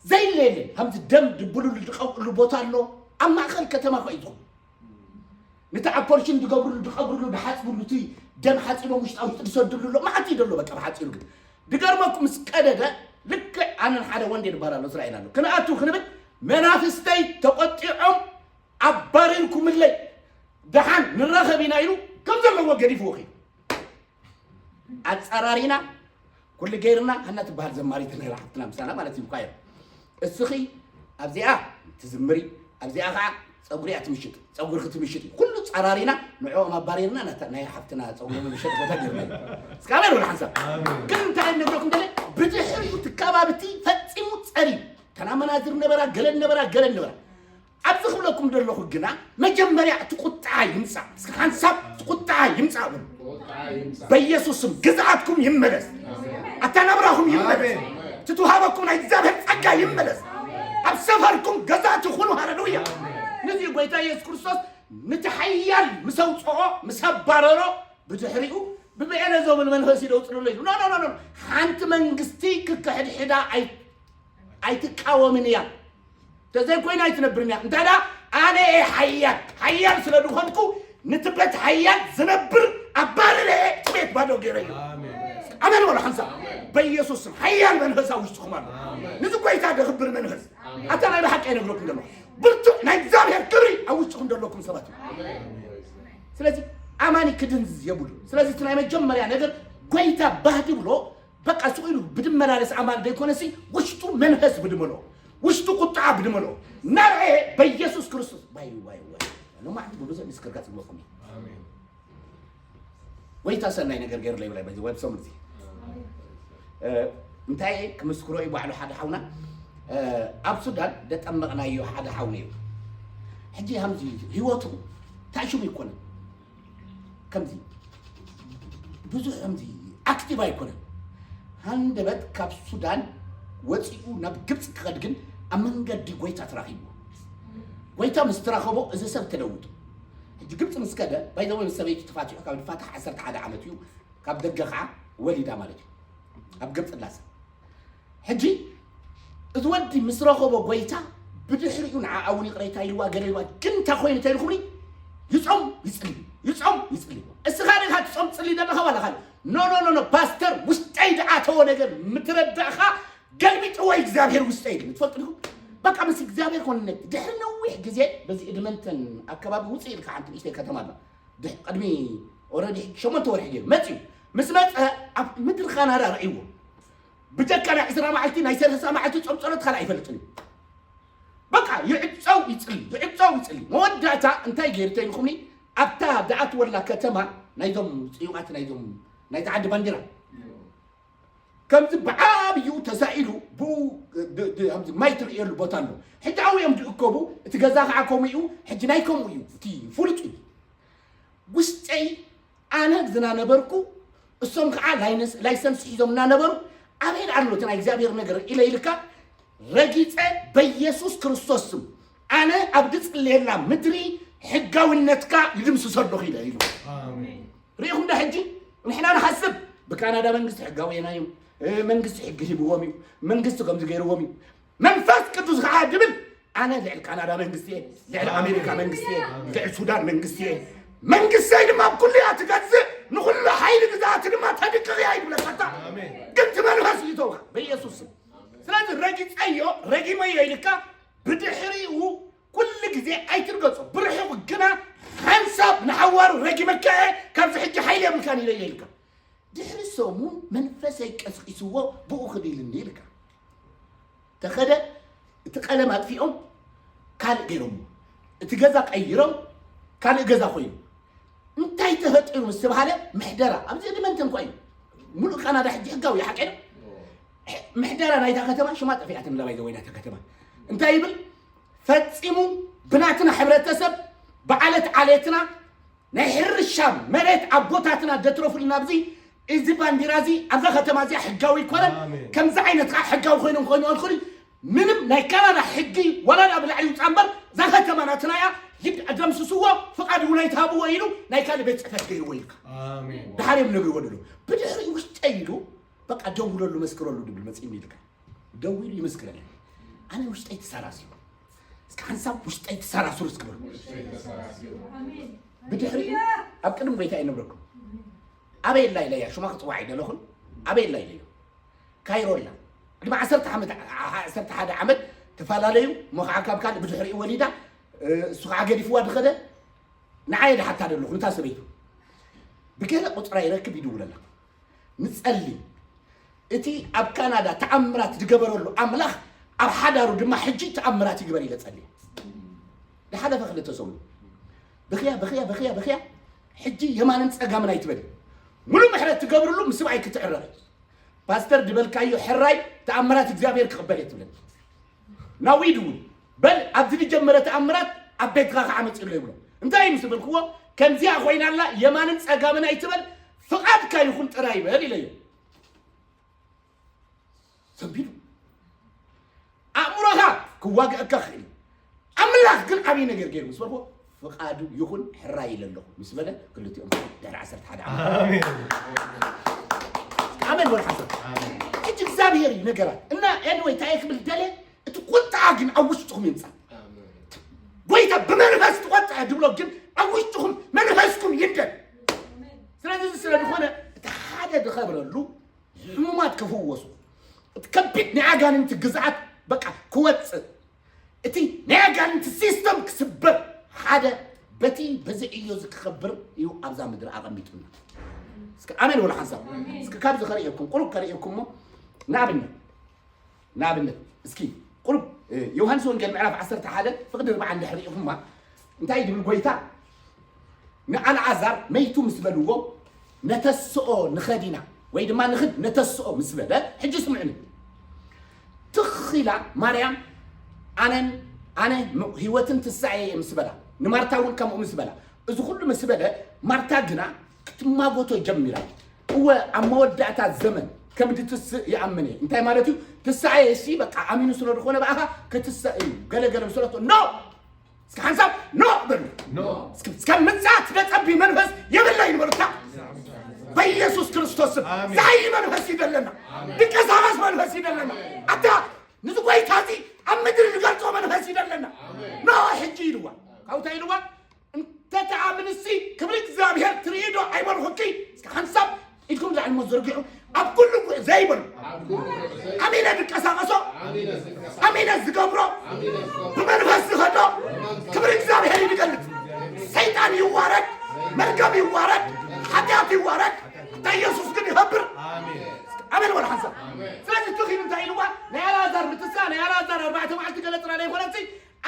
ዘይለ የለን። ከምዚ ደም ድብሉሉ ዝቐብእሉ ቦታ ኣሎ ኣብ ማእኸል ከተማ ኮ እዩ ዝኹን ነቲ ኣፖርሽን ዝገብርሉ ዝቐብርሉ ዝሓፅብሉ እቲ ደም ሓፂቦም ውሽጣ ውሽጢ ዝሰድሉ ኣሎ መዓት እዩ ዘሎ በቃ ብሓፂሩ ግን ድገርመኩም ምስ ቀደደ ልክዕ ኣነን ሓደ ወንድ ይባል ኣሎ እስራኤል ኣሎ ክንኣቱ ክንብል መናፍስተይ ተቆጢዖም ኣባሪርኩምለይ ደሓን ንራኸብ ኢና ኢሉ ከም ዘለዎ ገዲፍዎ ኺዱ ኣፀራሪና ኩሉ ገይርና ሃና ትበሃል ዘማሪት ነራ ሓፍትና ምሳና ማለት እዩ ኳየር እስኺ ኣብዚኣ ትዝምሪ ኣብዚኣ ከዓ ፀጉሪ እያ ትምሽጥ ፀጉሪ ክትምሽጥ እዩ ኩሉ ፀራሪና ንዕኦም ኣባሪርና ናታ- ናይ ሓፍትና ፀጉሪ ምምሸጥ ቦታ ገርና እስካበል ወላ ሓንሳብ ግን እንታይ ነግረኩም ደለ ብድሕሪኡ ትካባብቲ ፈፂሙ ፀሪ ተናመናዝር ነበራ ገለን ነበራ ገለን ነበራ ኣብዚ ክብለኩም ዘለኹ ግና መጀመርያ እቲ ቁጥዓ ይምፃእ። እስኪ ሓንሳብ እቲ ቁጥዓ ይምፃእ በሉ። በኢየሱስ ስም ግዝኣትኩም ይመለስ። ኣተናብራኹም ይመለስ። ትትውሃበኩም ናይ እግዚኣብሔር ጸጋ ይመለስ። ኣብ ሰፈርኩም ገዛእቲ ኩኑ። ሃሌሉያ። ነዚ ጎይታ ኢየሱስ ክርስቶስ ነቲ ሓያል ምስ ኣውፅኦ ምስ ኣባረሮ ብድሕሪኡ ብብኤለዞብል መንፈስ ይደውፅልሎ ኢሉ። ኖ ኖ ኖ ሓንቲ መንግስቲ ክክሕድሕዳ ኣይ ኣይትቃወምን እያ። ተዘይኮይና ኣይትነብርን እያ። እንታይ ደኣ ኣነ እየ ሓያል ሓያል ስለ ዝኾንኩ ንትበት ሓያል ዝነብር ኣባርረ እየ እቲ ቤት ባዶ ገይረ እዩ። ኣሜን በሉ ሓንሳ በኢየሱስ ስም ሓያል መንፈስ ኣብ ውሽጥኹም ኣሎ። ንዚ ጎይታ ደኽብር መንፈስ ኣታ ናይ ብሓቂ ኣይነግረኩም ዘሎ ብርቱዕ ናይ እግዚኣብሔር ክብሪ ኣብ ውሽጥኹም ዘለኩም ሰባት እዩ። ስለዚ ኣማኒ ክድንዝዝ የብሉ። ስለዚ እቲ ናይ መጀመርያ ነገር ጎይታ ባህዲ ብሎ በቃ ስቕ ኢሉ ብድመላለስ ኣማን ዘይኮነሲ ውሽጡ መንፈስ ብድመሎ ውሽጡ ቁጥዓ ብድመሎ ናርዐ በኢየሱስ ክርስቶስ ዋይ ዋይ ዋይ ሎማዕንቲ ብብዙሕ ምስክርካ ፅግበኩም እዩ ጎይታ ሰናይ ነገር ገይሩ ለይብላይ በዚ ወብ ሰሙን እዚ እንታይ ክምስክሮ እዩ ባዕሉ ሓደ ሓውና ኣብ ሱዳን ደጠመቕናዮ ሓደ ሓው ነይሩ ሕጂ ከምዚ ህይወቱ ታሽሙ ይኮነ ከምዚ ብዙሕ ከምዚ ኣክቲቭ ኣይኮነን። ሃንደበት ካብ ሱዳን ወፂኡ ናብ ግብፂ ክኸድ ግን ኣብ መንገዲ ጎይታ ተራኺቡ። ጎይታ ምስ ተራኸቦ እዚ ሰብ ተለውጡ። ሕጂ ግብፂ ምስ ከደ ባይዘወይ ምስ ሰበይቱ ተፋቲሑ ካብ ዝፋታሕ ዓሰርተ ሓደ ዓመት እዩ። ካብ ደገ ከዓ ወሊዳ ማለት እዩ። ኣብ ግብፂ ላሰ ሕጂ እዚ ወዲ ምስ ረኸቦ ጎይታ ብድሕሪኡ ንዓኣ እውን ይቕሬታ ኢልዋ ገለ ኢልዋ ግን እንታይ ኮይኑ ተይልኩምኒ ይጾም ይጽሊ ይጾም ይጽሊ እስኻ ዲኻ ትጾም ትጽሊ ዘለኻ ዋላ ካልእ ኖ ኖ ኖ ኖ ፓስተር ውሽጠይ ዝኣተወ ነገር ምትረዳእኻ ገልቢጥዎ እግዚኣብሔር ውሽጠይ ግን ትፈልጡ ዲኹም በቃ ምስ እግዚኣብሔር ኮንነክት ድሕሪ ነዊሕ ግዜ በዚ እድመንተን ኣከባቢ ውፅእ ኢልካ ሓንቲ ንእሽተይ ከተማ ኣላ ድሕ- ቅድሚ ኦረዲ ሸሞንተ ወርሒ ገይሩ መፅዩ ምስ መፀ ኣብ ምድሪ ካናዳ ረእይዎ ብጀካ ናይ ዕስራ መዓልቲ ናይ ሰላሳ መዓልቲ ፆም ፀሎት ካልእ ኣይፈልጥን እዩ በቃ ይዕፀው ይፅሊ ይዕፀው ይፅሊ መወዳእታ እንታይ ገይሩ ተይልኩምኒ ኣብታ ዝኣትወላ ከተማ ናይዞም ፅዩቃት ናይዞም ናይዚ ዓዲ ባንዲራ ከምዚ ብዓብዩ ተሳኢሉ ብኡ ድ- ድ- ከምዚ ማይ ትርእየሉ ቦታ ኣሎ ሕጂ ኣብኡ እዮም ዝእከቡ እቲ ገዛ ከዓ ከምኡ እዩ ሕጂ ናይ ከምኡ እዩ እቲ ፍሉጥ እዩ ውሽጠይ ኣነ ዝናነበርኩ እሶም ከዓ ላይሰንስ ሒዞም እናነበሩ ኣበይ ደኣ ኣሎ እቲ ናይ እግዚኣብሔር ነገር ኢለ ኢልካ ረጊፀ በኢየሱስ ክርስቶስ ስም ኣነ ኣብ ድፅልየላ ምድሪ ሕጋውነትካ ይድምስሶ ኣለኹ ኢለ ኢሉ ርኢኹም ዶ ሕጂ ንሕና ንሓስብ ብካናዳ መንግስቲ ሕጋውየና እዮም መንግስቲ ሕጊ ሂብዎም እዩ መንግስቲ ከምዚ ገይርዎም እዩ መንፈስ ቅዱስ ከዓ ድብል ኣነ ልዕል ካናዳ መንግስቲ እየ ልዕል ኣሜሪካ መንግስቲ እየ ልዕል ሱዳን መንግስቲ እየ መንግስተይ ድማ ብኩሉ እያ ትገዝእ ንኩሉ ሓይሊ ግዛእቲ ድማ ተድቅቕ እያ ይብለካታ ግን ትመንፈስ ይተውካ በኢየሱስ ስም ስለዚ ረጊፀዮ ረጊመዮ ኢልካ ብድሕሪኡ ኩሉ ግዜ ኣይትርገፆ ብርሒቑ ግና ሓንሳብ ንሓዋሩ ረጊመካ እየ ካብዚ ሕጂ ሓይሊ የብልካን ኢለዮ ኢልካ ድሕሪ ሰሙን መንፈሰይ ቀስቂስዎ ብኡ ክድ ኢልኒ ኢልካ ተኸደ እቲ ቀለም ኣጥፊኦም ካልእ ገይሮምዎ እቲ ገዛ ቀይሮም ካልእ ገዛ ኮይኑ እንታይ ተፈጢሩ ምስ ተባሃለ ምሕደራ ኣብዚ እድመንተ እንኳ እዩ ሙሉእ ካናዳ ሕጂ ሕጋዊ እዩ ሓቀ ምሕደራ ናይታ ከተማ ሽማ ጠፊኣትኒ ለባይ ዘወይ ናይታ ከተማ እንታይ ይብል ፈፂሙ ብናትና ሕብረተሰብ ብዓለት ዓሌትና ናይ ሕርሻ መሬት ኣቦታትና ዘትረፉልና ኣብዚ፣ እዚ ባንዲራ እዚ ኣብዛ ከተማ እዚኣ ሕጋዊ ኣይኮነን። ኣሜን። ከምዚ ዓይነት ከዓ ሕጋዊ ኮይኖም ኮይኑ ኣልኮል ምንም ናይ ካናዳ ሕጊ ዋላ ናብ ላዕሊ ይውፃእ እምበር እዛ ከተማ ናትና እያ፣ ይድ-፣ ደምስስዎ፣ ፍቓድ እውን ኣይትሃብዎ ኢሉ ናይ ካልእ ቤት ፅሕፈት ገይርዎ ኢልካ። ኣሜን። ድሓር እዮም ነግርዎ ደሎ። ብድሕሪ ውሽጠይ ኢሉ በቃ ደውለሉ መስክረሉ ድብል መፅእኒ ኢልካ። ደዊሉ ይምስክረኒ። ኣነ ውሽጠይ ተሰራሲሩ። እስከ ሓንሳብ ውሽጠይ ተሰራስሩ እስኪ በሉ። ብድሕሪኡ ኣብ ቅድሚ ጎይታ እየ ነብረኩም። ኣበይ ኣላ ኢለያ፣ ሽማ ክፅዋዕ ኣይደለኹን። ኣበይ ኣላ ኢለዮ። ካይሮ ኣላ። ቅድሚ ዓሰርተ ዓመት፣ ዓሰርተ ሓደ ዓመት ተፈላለዩ፣ እሞ ከዓ ካብ ካልእ ብድሕሪኡ ወሊዳ፣ እ፣ እሱ ከዓ ገዲፍዋ ድኸደ። ንዓየ ድሓታ ደለኹ፣ ንታ ሰበይቱ። ብገለ ቁፅራ ይረክብ ይድውለላ። ንጸሊ። እቲ ኣብ ካናዳ ተኣምራት ዝገበረሉ ኣምላኽ ኣብ ሓዳሩ ድማ ሕጂ ተኣምራት ይግበር ኢለ ጸልየ። ዝሓለፈ ክልተ ሰሙን ብኽያ፣ ብኽያ፣ ብኽያ፣ ብኽያ፣ ሕጂ የማንን ጸጋምን ኣይትበል። ሙሉ ምሕረት ትገብርሉ ምስ ሰብኣይ ክትዕረቕ። ፓስተር ድበልካዮ ሕራይ ተኣምራት እግዚኣብሔር ክቕበል እየ ትብለኒ። ናዊድ እውን በል ኣብዚ ዝጀመረ ተኣምራት ኣብ ቤትኻ ክዓመፅ ኣሎ ይብሎ። እንታይ ምስ በልክዎ ከምዚኣ ኮይና ኣላ የማንን ጸጋምን ኣይትበል ፍቓድካ ይኹን ጥራይ ይበል ኢለዮ። ሰንቢዱ ኣእምሮኻ ክዋግአካ ክእል እዩ። ኣምላኽ ግን ዓብዪ ነገር ገይሩ ምስ በልክዎ ፍቓዱ ይኹን ሕራይ ኢለ ኣለኹ ምስ በለ ክልቲኦም ድሕሪ ዓሰርተ ሓደ ዓመት ኣሜን። ኣሜን በል ሓንሳብ። ኣሜን። ሕጂ እግዚኣብሔር እዩ ነገራት እና ኤንወይ እንታይ ክብል ደለ እቲ ቁጥዓ ግን ኣብ ውሽጥኹም ይምፃእ። ጎይታ ብመንፈስ ትቆጥዐ ድብሎ ግን ኣብ ውሽጥኹም መንፈስኩም ይንደድ። ስለዚ እዚ ስለ ዝኾነ እቲ ሓደ ዝኸብረሉ ሕሙማት ክፍወሱ እቲ ከቢድ ናይ ኣጋንንቲ ግዝኣት በቃ ክወፅእ እቲ ናይ ኣጋንንቲ ሲስተም ክስበር ሓደ በቲ በዚ ዕዮ እዚ ክኸብር እዩ ኣብዛ ምድሪ ኣቐሚጡና። እስኪ ኣሜን ወላ ሓንሳብ እስኪ ካብዚ ከርእየኩም ቁሩብ ከርእየኩም ሞ ንኣብነት ንኣብነት እስኪ ቁሩብ ዮሃንስ ወንጌል ምዕራፍ ዓሰርተ ሓደ ፍቕዲ ርብዓ እንድሕር ርኢኹማ እንታይ ድብል ጎይታ ንኣልዓዛር መይቱ ምስ በልዎ ነተስኦ ንኸዲና ወይ ድማ ንኽድ ነተስኦ ምስ በለ ሕጂ ስምዕኒ ትኺላ ማርያም ኣነን ኣነ ህይወትን ትሳኤ እየ ምስ በላ ንማርታ እውን ከምኡ ምስ በላ እዚ ኩሉ ምስ በለ ማርታ ግና ክትማጎቶ ጀሚራ እወ ኣብ መወዳእታ ዘመን ከም ትስእ ይኣምን እየ እንታይ ማለት እዩ ትሳኤ እሲ በቃ ኣሚኑ ስለ ዝኾነ ብኣኻ ክትሳእ እዩ ገለገለ ምስለቶ ኖ እስከ ሓንሳብ ኖ በሉ እስከ ምጻት ደጸቢ መንፈስ የብለይ ንበሉታ በኢየሱስ ክርስቶስ ስም ዛይ መንፈስ ይደለና ድቀሳቀስ መንፈስ ይደለና ኣታ ንዚ ጎይታ እዚ ኣብ ምድሪ ዝገልጾ መንፈስ ይደለና ኖ ሕጂ ኢልዋ ካብታ ኢልዋ እንተ ተኣምን እሲ ክብሪ እግዚኣብሔር ትርኢ ዶ ኣይበልኹኪ እስከ ሓንሳብ ኢድኩም ላዕሊ ሞ ዘርጊሑ ኣብ ኩሉ ጉዕ ዘይበሉ ኣሚነ ዝቀሳቀሶ ኣሚነ ዝገብሮ ብመንፈስ ዝኸዶ ክብሪ እግዚኣብሔር ይገልጽ ሰይጣን ይዋረድ መርገም ይዋረድ ሓጢኣት ይዋረድ ኣታ ኢየሱስ ግን ይኸብር ኣሜን ወላ ሓንሳብ ስለዚ ትኺሉ እንታይ ኢልዋ ናይ ኣልኣዛር ምትሳ ናይ ኣልኣዛር ኣርባዕተ መዓልቲ ገለጽና ናይ ኮነሲ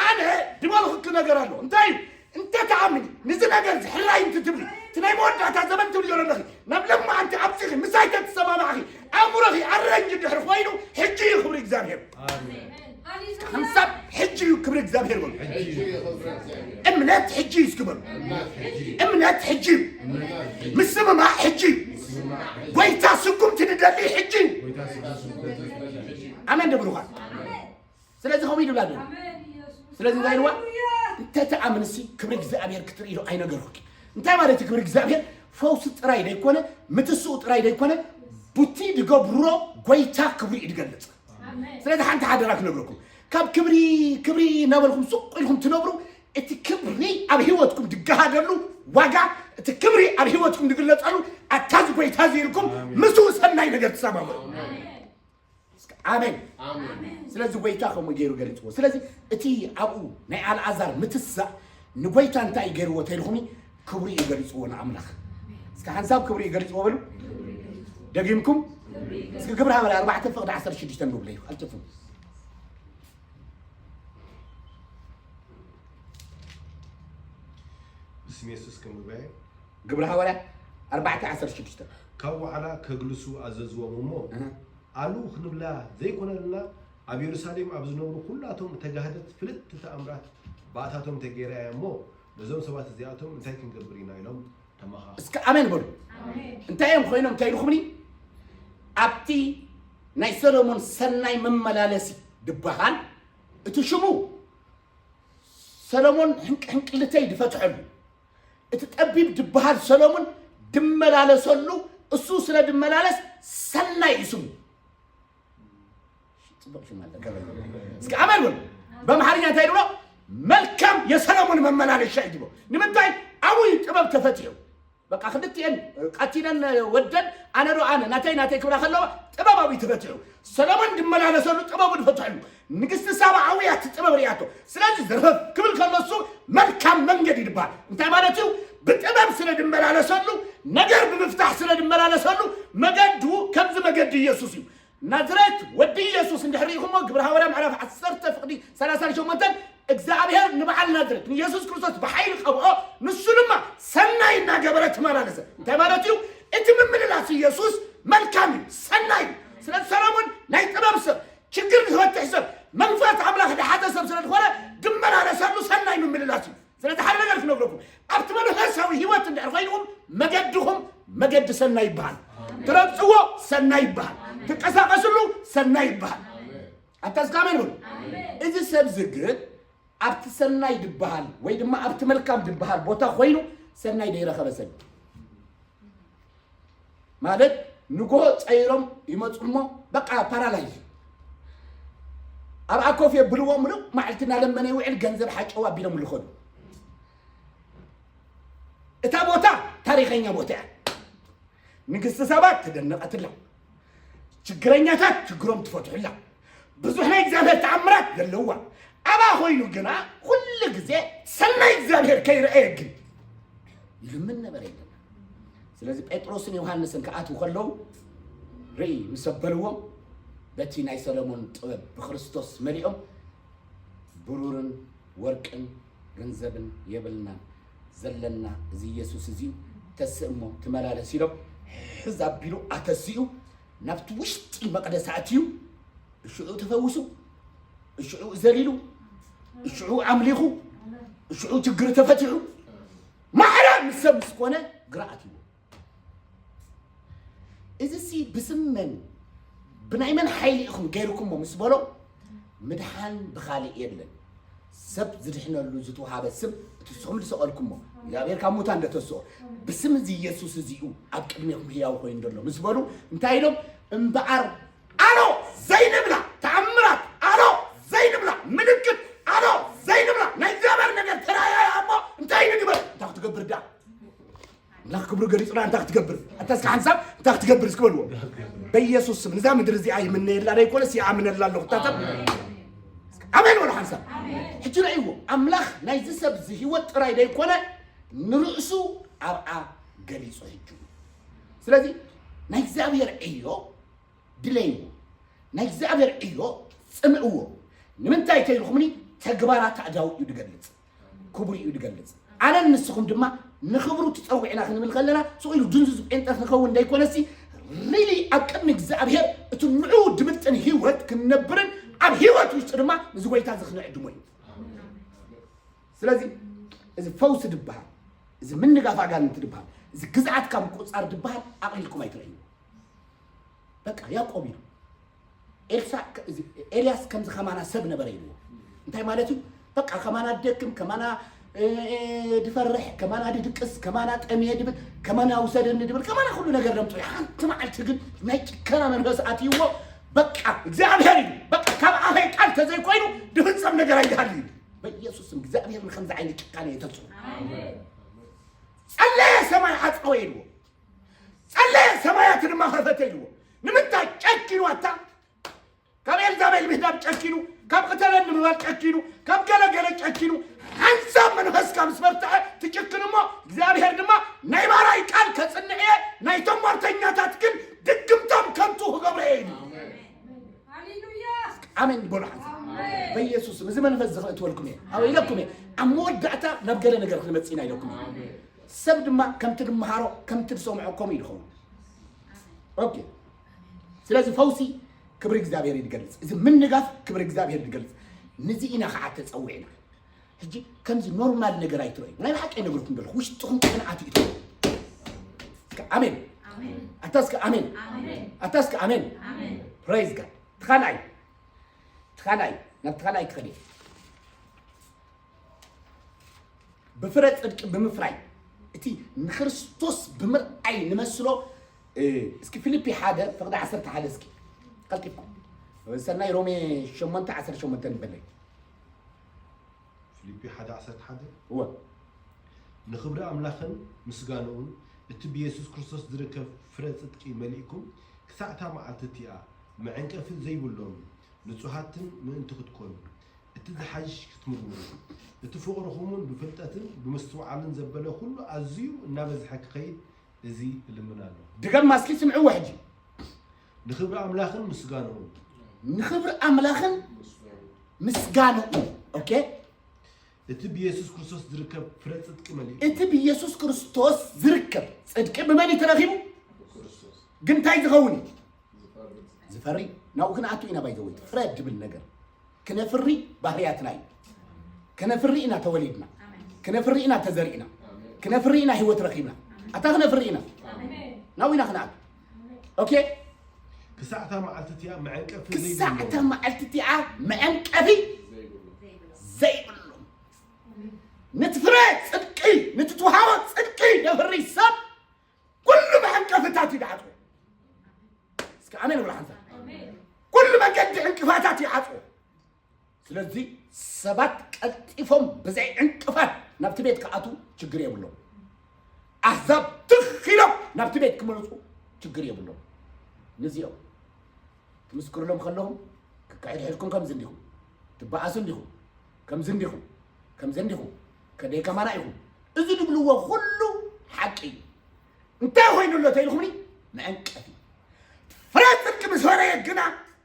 ኣነ ድበልኹኪ ነገር ኣሎ እንታይ እዩ እንተ ተኣምኒ ንዚ ነገር ዝሕራይ እንት ትብሊ እቲ ናይ መወዳእታ ዘመን ትብልዮ ዘለኺ ናብ ለማዓንቲ ኣብፂኺ ምሳይ ተትሰማማዕኺ ኣእምሮኺ ኣረንጅ ድሕሪ ኮይኑ ሕጂ እዩ ክብሪ እግዚኣብሔር ሓንሳብ ሕጂ እዩ ክብሪ እግዚኣብሔር በሉ እምነት ሕጂ እዩ እስኪ በሉ እምነት ሕጂ እዩ ምስምማዕ ሕጂ እዩ ጎይታ ስጉምቲ ንደሊ ሕጂ እዩ ኣሜን ደብሩኻ ስለዚ ከምኡ ይድብላ ዶ ስለዚ እንታይ ኢልዋ እንተ ተኣምንሲ ክብሪ እግዚኣብሔር ክትርኢ ዶ ኣይነገርኩኪ እንታይ ማለት ክብሪ እግዚኣብሔር ፈውሲ ጥራይ ዘይኮነ ምትስኡ ጥራይ ዘይኮነ ቡቲ ድገብሮ ጎይታ ክብሪ እዩ ድገልጽ ስለዚ ሓንቲ ሓደራ ክነግረኩም ካብ ክብሪ ክብሪ እናበልኩም ሱቅ ኢልኩም ትነብሩ እቲ ክብሪ ኣብ ህይወትኩም ድገሃደሉ ዋጋ እቲ ክብሪ ኣብ ህይወትኩም ድግለጸሉ ኣታዚ ጎይታ እዚ ኢልኩም ምስኡ ሰናይ ነገር ትሰማምዑ ኣሜን ስለዚ ጎይታ ከምኡ ገይሩ ገሊፅዎ ስለዚ እቲ ኣብኡ ናይ ኣልኣዛር ምትሳእ ንጎይታ እንታይ ገይርዎ ተልኹኒ ክብሪ ገሊፅዎ ንኣምላኽ እስከ ሓንሳብ ክብሪ ገሊፅዎ በሉ ደጊምኩም እስከ ግብረ ሃበሪ ኣርባዕተ ፍቕዲ ዓሰርተ ሽዱሽተ ንብለ እዩ ኣልጥፉ ብስም የሱስ ከም ጉባኤ ግብረ ሃዋርያ ኣርባዕተ ዓሰርተ ሽዱሽተ ካብ ዋዕላ ከግልሱ ኣዘዝዎም እሞ ኣሉ ክንብላ ዘይኮነልና ኣብ የሩሳሌም ኣብ ዝነብሩ ኩላቶም ተጋህደት ፍልጥቲ ተኣምራት ብኣታቶም ተገይራ እያ እሞ እዞም ሰባት እዚኣቶም እንታይ ክንገብር ኢና ኢሎም ተመኻኸሩ። እስከ ኣሜን በሉ። እንታይ እዮም ኮይኖም እንታይ ኢልኩምኒ? ኣብቲ ናይ ሰሎሞን ሰናይ መመላለሲ ድበሃል እቲ ሽሙ ሰሎሞን ሕንቅልተይ ድፈትሐሉ እቲ ጠቢብ ድበሃል ሰሎሞን ድመላለሰሉ እሱ ስለ ድመላለስ ሰናይ እዩ ስሙ። እስኪ ኣሜን በሉ። በአማርኛ እንታይ ይብሎ? መልካም የሰለሞን መመላለሻ እዩ ትብሎ። ንምንታይ? ኣብኡ ጥበብ ተፈጢሩ። በቃ ክልቲኤን ቀቲለን ወደን ኣነ ዶ ኣነ ናተይ ናተይ ክብላ ከለዋ ጥበብ ኣብኡ ተፈጢሩ። ሰለሞን ድመላለሰሉ ጥበቡ ድፈትሐሉ። ንግስቲ ሳባ ኣብኡ እያ እቲ ጥበብ ርእያቶ። ስለዚ ዘርፈፍ ክብል ከሎ እሱ መልካም መንገድ ይድበሃል። እንታይ ማለት እዩ? ብጥበብ ስለ ድመላለሰሉ ነገር ብምፍታሕ ስለ ድመላለሰሉ መገዱ ከምዚ መገዲ ኢየሱስ እዩ። ናዝሬት ወዲ ኢየሱስ እንድሕር ርኢኹሞ ግብረ ሃዋርያ ምዕራፍ ዓሰርተ ፍቕዲ ሰላሳ ሸሞንተ እግዚኣብሔር ንበዓል ናዝሬት ንኢየሱስ ክርስቶስ ብሓይሊ ቀብኦ ንሱ ድማ ሰናይ እናገበረ ተመላለሰ። እንታይ ማለት እዩ? እቲ ምምልላስ ኢየሱስ መልካም እዩ፣ ሰናይ እዩ። ስለዚ ሰሎሞን ናይ ጥበብ ሰብ፣ ችግር ዝፈትሕ ሰብ፣ መንፈስ ኣምላኽ ዝሓዘ ሰብ ስለ ዝኾነ ድመላለሰሉ ሰናይ ምምልላስ እዩ። ስለዚ ሓደ ነገር ክነግረኩም ኣብቲ መንፈሳዊ ህይወት እንድሕር ኮይንኩም መገድኹም መገዲ ሰናይ ይበሃል። ትረግፅዎ ሰናይ ይበሃል። ትንቀሳቀስሉ ሰናይ ይበሃል። ኣታ እስከ ኣሜን በሉ። እዚ ሰብ እዚ ግን ኣብቲ ሰናይ ድበሃል ወይ ድማ ኣብቲ መልካም ድበሃል ቦታ ኮይኑ ሰናይ ደይረኸበ ሰብ ማለት ንጎሆ ፀይሮም ይመፁ እሞ በቃ ፓራላይዝ ኣብ ኣኮፍ የብልዎ ምሉእ ማዕልቲ እናለመነ ይውዕል። ገንዘብ ሓጨው ኣቢሎም ልኸዱ። እታ ቦታ ታሪኸኛ ቦታ እያ። ንግስቲ ሳባ ተደነቐትላ። ችግረኛታት ችግሮም ትፈትሑላ። ብዙሕ ናይ እግዚኣብሔር ተኣምራት ዘለዋ ኣባ ኮይኑ ግና ኩሉ ግዜ ሰናይ እግዚኣብሔር ከይረኣየ ግን ይልምን ነበረ ይብለና። ስለዚ ጴጥሮስን ዮሃንስን ክኣትዉ ከለዉ ርኢ ምስ ኣበልዎም በቲ ናይ ሰሎሞን ጥበብ ብክርስቶስ መሊኦም ብሩርን ወርቅን ገንዘብን የብልናን ዘለና እዚ ኢየሱስ እዚ ተስእ እሞ ትመላለስ ኢሎም ሕዝ ኣቢሉ ኣተሲኡ ናብቲ ውሽጢ መቅደስ ኣትዩ እሽዑ ተፈውሱ እሽዑ ዘሊሉ እሽዑ ኣምሊኹ እሽዑ ችግር ተፈቲሑ ማዕረ ምስ ሰብ ምስ ኮነ ግራ ኣትይዎ። እዚ ሲ ብስም መን ብናይ መን ሓይሊ ኢኹም ገይርኩሞ ምስ በሎ ምድሓን ብኻልእ የለን። ሰብ ዝድሕነሉ ዝተውሃበ ስም እቲ ንስኹም ዝሰቐልኩሞ እግዚኣብሔር ካብ ሙታን እንደተስኦ ብስም እዚ ኢየሱስ እዚኡ ኣብ ቅድሜኹም ህያው ኮይኑ ዘሎ ምስ በሉ እንታይ ኢሎም እምበኣር ኣሎ ዘይንብላ ተኣምራት ኣሎ ዘይንብላ ምልክት ኣሎ ዘይንብላ ናይ እግዚኣብሔር ነገር ተራእያ እሞ እንታይ ንግበር እንታይ ክትገብር ዳ ኣምላኽ ክብሩ ገሊጹና እንታይ ክትገብር ኣታ እስከ ሓንሳብ እንታይ ክትገብር እስኪ በልዎ በኢየሱስ ስም ንዛ ምድሪ እዚኣ ይምነየላ ዘይኮነስ ይኣምነላ ኣለኹ ታተብ ኣሜን በሉ ሓንሳብ ሕጂ ረእይዎ ኣምላኽ ናይዚ ሰብ እዚ ህይወት ጥራይ ዘይኮነ ንርእሱ ኣብኣ ገሊጹ ሕጂ ስለዚ ናይ እግዚኣብሔር ዕዮ ድለይዎ ናይ እግዚኣብሔር ዕዮ ጽምእዎ ንምንታይ ተይልኹምኒ ተግባራት ኣእዳው እዩ ድገልጽ ክብሩ እዩ ድገልጽ ኣነን ንስኹም ድማ ንኽብሩ ትጸውዕና ክንብል ከለና ስቕ ኢሉ ድንዙዝ ጴንጠ ክንኸውን እንዳይኮነሲ ሪሊ ኣብ ቅድሚ እግዚኣብሔር እቲ ንዑ ድምጥን ህይወት ክንነብርን ኣብ ህይወት ውሽጢ ድማ ንዚ ጎይታ እዚ ክንዕድሞ እዩ ስለዚ እዚ ፈውሲ ድበሃል እዚ ምንጋፍ ኣጋንንቲ ድበሃል እዚ ግዝኣት ካብ ምቁፃር ድበሃል ኣቕሊልኩም ኣይትረእዩ በቃ ያዕቆብ እዩ ኤልሳ ኤልያስ ከምዚ ከማና ሰብ ነበረ ኢልዎ እንታይ ማለት እዩ በቃ ከማና ደክም ከማና ድፈርሕ ከማና ድድቅስ ከማና ጠምየ ድብል ከማና ውሰደኒ ድብል ከማና ኩሉ ነገር ደምፅኦ ሓንቲ መዓልቲ ግን ናይ ጭከና መንፈስ ኣትይዎ በቃ እግዚኣብሔር እዩ በቃ ካብ ኣፈይ ቃል ተዘይኮይኑ ድፍፀም ነገር ኣይሃልዩ በኢየሱስም እግዚኣብሔር ንከምዚ ዓይነት ጭካነ የተፅሩ ጸለየ ሰማይ ዓፀወ ኢልዎ ጸለየ ሰማያት ድማ ከፈተ ኢልዎ ንምንታይ ጨኪኑ ኣታ ካብ ኤልዛቤል ምህዳብ ጨኪኑ ካብ ቅተለኒ ምባል ጨኪኑ ካብ ገለገለ ጨኪኑ ሓንሳብ መንፈስካ ምስ በርትዐ ትጭክን እሞ እግዚኣብሔር ድማ ናይ ባራይ ቃል ከጽንዕ እየ ናይቶም ሟርተኛታት ግን ድግምቶም ከንቱ ክገብረ እየ ኢሉ ኣሜን በሉ ሓንሳብ በኢየሱስ እዚ መንፈስ ዝኽእትወልኩም እየ ኣብ ኢለኩም እየ ኣብ መወዳእታ ናብ ገለ ነገር ክንመጽእ ኢና ኢለኩም እየ ሰብ ድማ ከምቲ ድመሃሮ ከምቲ ዝሰምዖ ከምኡ ይድኸውን ኦኬ ስለዚ ፈውሲ ክብሪ እግዚኣብሔር ይድገልጽ እዚ ምንጋፍ ክብሪ እግዚኣብሔር ይድገልጽ ንዚ ኢና ከዓ ተጸዊዕና ሕጂ ከምዚ ኖርማል ነገር ኣይትረእዩ። ናይ ብሓቂ ኣይነግረኩም ዘለኹ፣ ውሽጥኹም ቅንዓት እዩ። እስከ ኣሜን። ኣሜን። ኣታ እስከ ኣሜን። ኣሜን። ኣታ እስከ ኣሜን። ኣሜን። Praise God። ትኻልኣይ፣ ትኻልኣይ፣ ናብ ትኻልኣይ ክኸድ እየ። ብፍረ ጽድቂ ብምፍራይ፣ እቲ ንክርስቶስ ብምርኣይ ንመስሎ። እ፣ እስኪ ፊልፒ ሓደ ፍቕዲ ዓሰርተ ሓደ እስኪ ቀልጢፍኩም። ሰናይ ሮሜ ሸሞንተ ዓሰርተ ሸሞንተ ንበለይ። ፊልፒ ሓደ ዓሰርተ ሓደ። እወ። ንኽብሪ ኣምላኽን ምስጋንኡን እቲ ብየሱስ ክርስቶስ ዝርከብ ፍረ ጽድቂ መሊእኩም ክሳዕ እታ መዓልቲ እቲኣ መዐንቀፊ ዘይብሎም ንጹሃትን ምእንቲ ክትኮኑ እቲ ዝሓይሽ ክትምርምሩ እቲ ፍቕርኹምን ብፍልጠትን ብምስትውዓልን ዘበለ ኩሉ ኣዝዩ እናበዝሐ ክኸይድ እዚ እልምን ኣለኹ። ድገማ እስኪ ስምዕዎ ሕጂ። ንኽብሪ ኣምላኽን ምስጋንኡን። ንኽብሪ ኣምላኽን ምስጋንኡ። ኦኬ። እቲ ብየሱስ ክርስቶስ ዝርከብ ፍረ ጽድቂ መሊኡ። እቲ ብየሱስ ክርስቶስ ዝርከብ ጽድቂ ብመን እዩ ተረኺቡ? ግን እንታይ ዝኸውን እዩ? ዝፈሪ። ናብኡ ክንኣቱ ኢና። ባይዘወይ ፍረ ድብል ነገር ክነፍሪ ባህርያትና እዩ። ክነፍሪ ኢና ተወሊድና። ክነፍሪ ኢና ተዘሪእና። ክነፍሪ ኢና ህይወት ረኺብና። ኣታ ክነፍሪ ኢና። ናብኡ ኢና ክንኣቱ። ኦኬ። ክሳዕታ መዓልቲ እቲኣ መዐንቀፊ ክሳዕታ ዘይብሎም። መዓልቲ እቲኣ መዐንቀፊ ዘይብሎም። ነቲ ፍረ ጽድቂ፣ ነቲ ትውሃቦ ጽድቂ ነፍሪ ሰብ ኩሉ መዐንቀፍታት ይድዓጽዎ። እስከ ኣሜን ብላ ሓንሳብ። ኩሉ መገዲ ዕንቅፋታት ይዓጽዎ። ስለዚ ሰባት ቀልጢፎም ብዘይ ዕንቅፋት ናብቲ ቤት ክኣትዉ ችግር የብሎም። ኣህዛብ ትኽ ኢሎም ናብቲ ቤት ክመጹ ችግር የብሎም። ንዚኦም ትምስክርሎም ከለኹም ክካየድ ሒዝኩም ከምዚ እንዲኹም ትበኣሱ እንዲኹም ከምዚ እንዲኹም ከምዚ እንዲኹም ከደይ ከማና ኢኹም። እዚ ድብልዎ ኩሉ ሓቂ እዩ። እንታይ ኮይኑ ኣሎ ተኢልኩምኒ? መዐንቀፊ። ፍረ ጽድቂ ምስ ወረየ ግና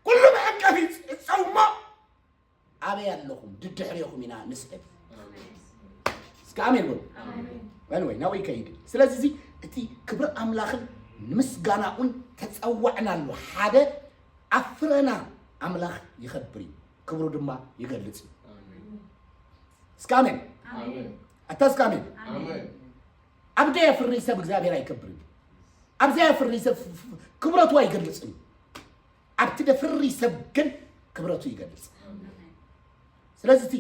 ኩሉ መዐንቀፊ ይጸው እሞ ኣበይ ኣለኹም? ድድሕሬኹም ኢና ንስዕብ። እስከ ኣሜን በሉ። Anyway ናብኡ ይከይድ። ስለዚ እዚ እቲ ክብሪ ኣምላኽን ንምስጋናኡን ተጸዋዕናሉ ሓደ ኣብ ፍረና ኣምላኽ ይኸብር እዩ፣ ክብሩ ድማ ይገልጽ እዩ። እስከ ኣሜን። ኣታ እስከ ኣሜን። ኣብ ደየፍሪ ሰብ እግዚኣብሔር ኣይከብርን እዩ። ኣብ ዘየፍሪ ሰብ ክብረቱ ኣይገልጽን እዩ። ኣብቲ ደፍሪ ሰብ ግን ክብረቱ ይገልጽ። ስለዚ እቲ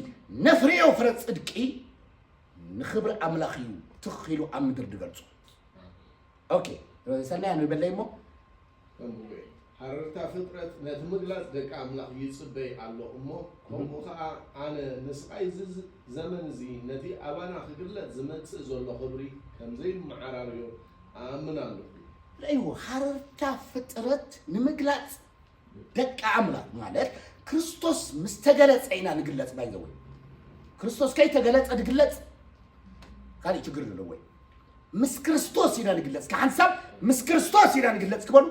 ነፍርዮ ፍረ ጽድቂ ንኽብሪ ኣምላኽ እዩ ትኽ ኢሉ ኣብ ምድሪ ዝገልጾ። ኦኬ፣ ሰናያ ንበለይ እሞ ከምኡ ሃረርታ ፍጥረት ነቲ ምግላጽ ደቂ ኣምላኽ ይጽበይ ኣሎ እሞ፣ ከምኡ ኸኣ ኣነ ንስቓይ እዚ ዘመን እዚ ነቲ ኣባና ክግለጽ ዝመጽእ ዘሎ ክብሪ ከም ዘይመዓራርዮ እኣምን ኣለኹ። ርእይዎ፣ ሃረርታ ፍጥረት ንምግላጽ ደቂ ኣምላኽ ማለት ክርስቶስ ምስ ተገለጸ ኢና ንግለጽ። ባይዘወይ ክርስቶስ ከይተገለጸ ድግለጽ ካሊእ ችግር ዘለዎ እዩ። ምስ ክርስቶስ ኢና ንግለጽ። ከሓንሳብ ምስ ክርስቶስ ኢና ንግለጽ ክበሉ።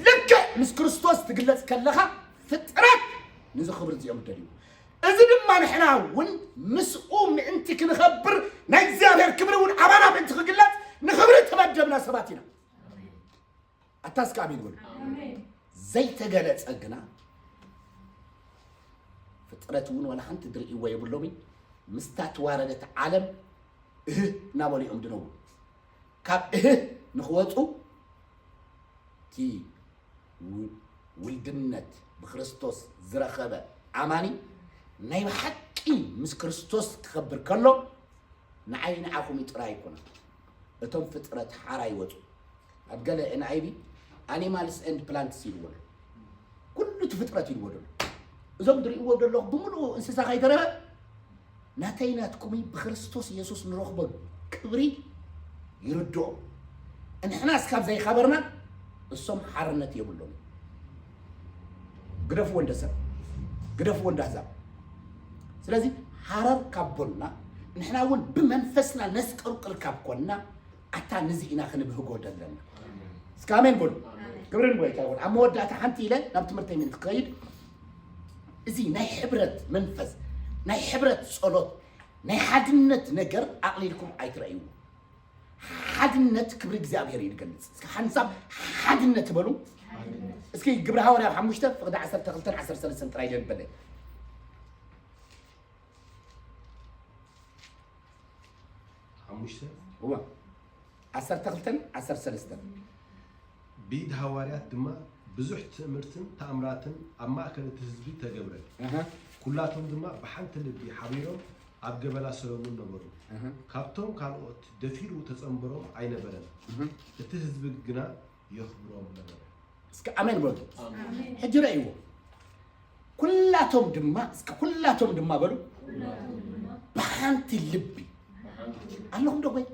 ልክዕ ምስ ክርስቶስ ትግለጽ ከለኻ ፍጥረት ንዚ ክብሪ እዚኦም ደልዩ። እዚ ድማ ንሕና እውን ምስኡ ምእንቲ ክንኸብር ናይ እግዚኣብሔር ክብሪ እውን ኣባና ምእንቲ ክግለጽ ንኽብሪ ተመደብና ሰባት ኢና። ኣታ እስከ ኣሜን በሉ። ዘይተገለጸ ግና ፍጥረት እውን ዋላ ሓንቲ ድርእይዎ የብሎምን። ምስታ ተዋረደት ዓለም እህ እናበሉ እዮም ድነብሩ። ካብ እህ ንኽወፁ እቲ ውልድነት ብክርስቶስ ዝረኸበ ኣማኒ ናይ ብሓቂ ምስ ክርስቶስ ክኸብር ከሎ ንዓይ ንዓኹም ጥራይ ኣይኮነን። እቶም ፍጥረት ሓራ ይወፁ። ኣብ ገለ ኤንኣይቪ animals and plants ኢልዎ ኣሎ። ኩሉ እቲ ፍጥረት ኢልዎ ዘሎ። እዞም ትርእይዎ ዘለኹም ብምሉኡ እንስሳ ከይተረፈ ናተይ ናትኩምይ ብክርስቶስ ኢየሱስ ንረኽቦ ክብሪ ይርድኦም። እንሕናስ ካብ ዘይኸበርና እሶም ሓርነት የብሎም። ግደፍዎ እንደ ሰብ፣ ግደፍዎ እንደ ኣህዛብ። ስለዚ ሓረር ካብ ቦልና ንሕና እውን ብመንፈስና ነስቀርቅር ካብ ኮንና ኣታ ንዚ ኢና ክንብህጎ ዘለና። እስከ ኣሜን በሉ። ክብርን ጎይታ ይኹን። ኣብ መወዳእታ ሓንቲ ኢለ ናብ ትምህርተይ ምእንቲ ክኸይድ እዚ ናይ ሕብረት መንፈስ ናይ ሕብረት ጸሎት ናይ ሓድነት ነገር ኣቕሊልኩም ኣይትረእይዎ። ሓድነት ክብሪ እግዚኣብሔር እዩ ዝገልጽ። እስከ ሓንሳብ ሓድነት በሉ። እስኪ ግብረ ሃዋርያ ሓሙሽተ ፍቕዲ ዓሰርተ ክልተን ዓሰርተ ሰለስተን ጥራይ ደንበለ። ሓሙሽተ እዋ ዓሰርተ ክልተን ዓሰርተ ሰለስተን ብኢድ ሃዋርያት ድማ ብዙሕ ትእምርትን ተኣምራትን ኣብ ማእከል እቲ ህዝቢ ተገብረ። እህ፣ ኩላቶም ድማ ብሓንቲ ልቢ ሓቢሮም ኣብ ገበላ ሰሎሙን ነበሩ። እህ፣ ካብቶም ካልኦት ደፊሩ ተጸንበሮም ኣይነበረን። እህ። እቲ ህዝቢ ግና የኽብሮም ነበረ። እስኪ ኣሜን በሉ። ሕጂ ረእይዎ። ኩላቶም ድማ እስኪ ኩላቶም ድማ በሉ። ብሓንቲ ልቢ ኣለኹም ዶ ወይ?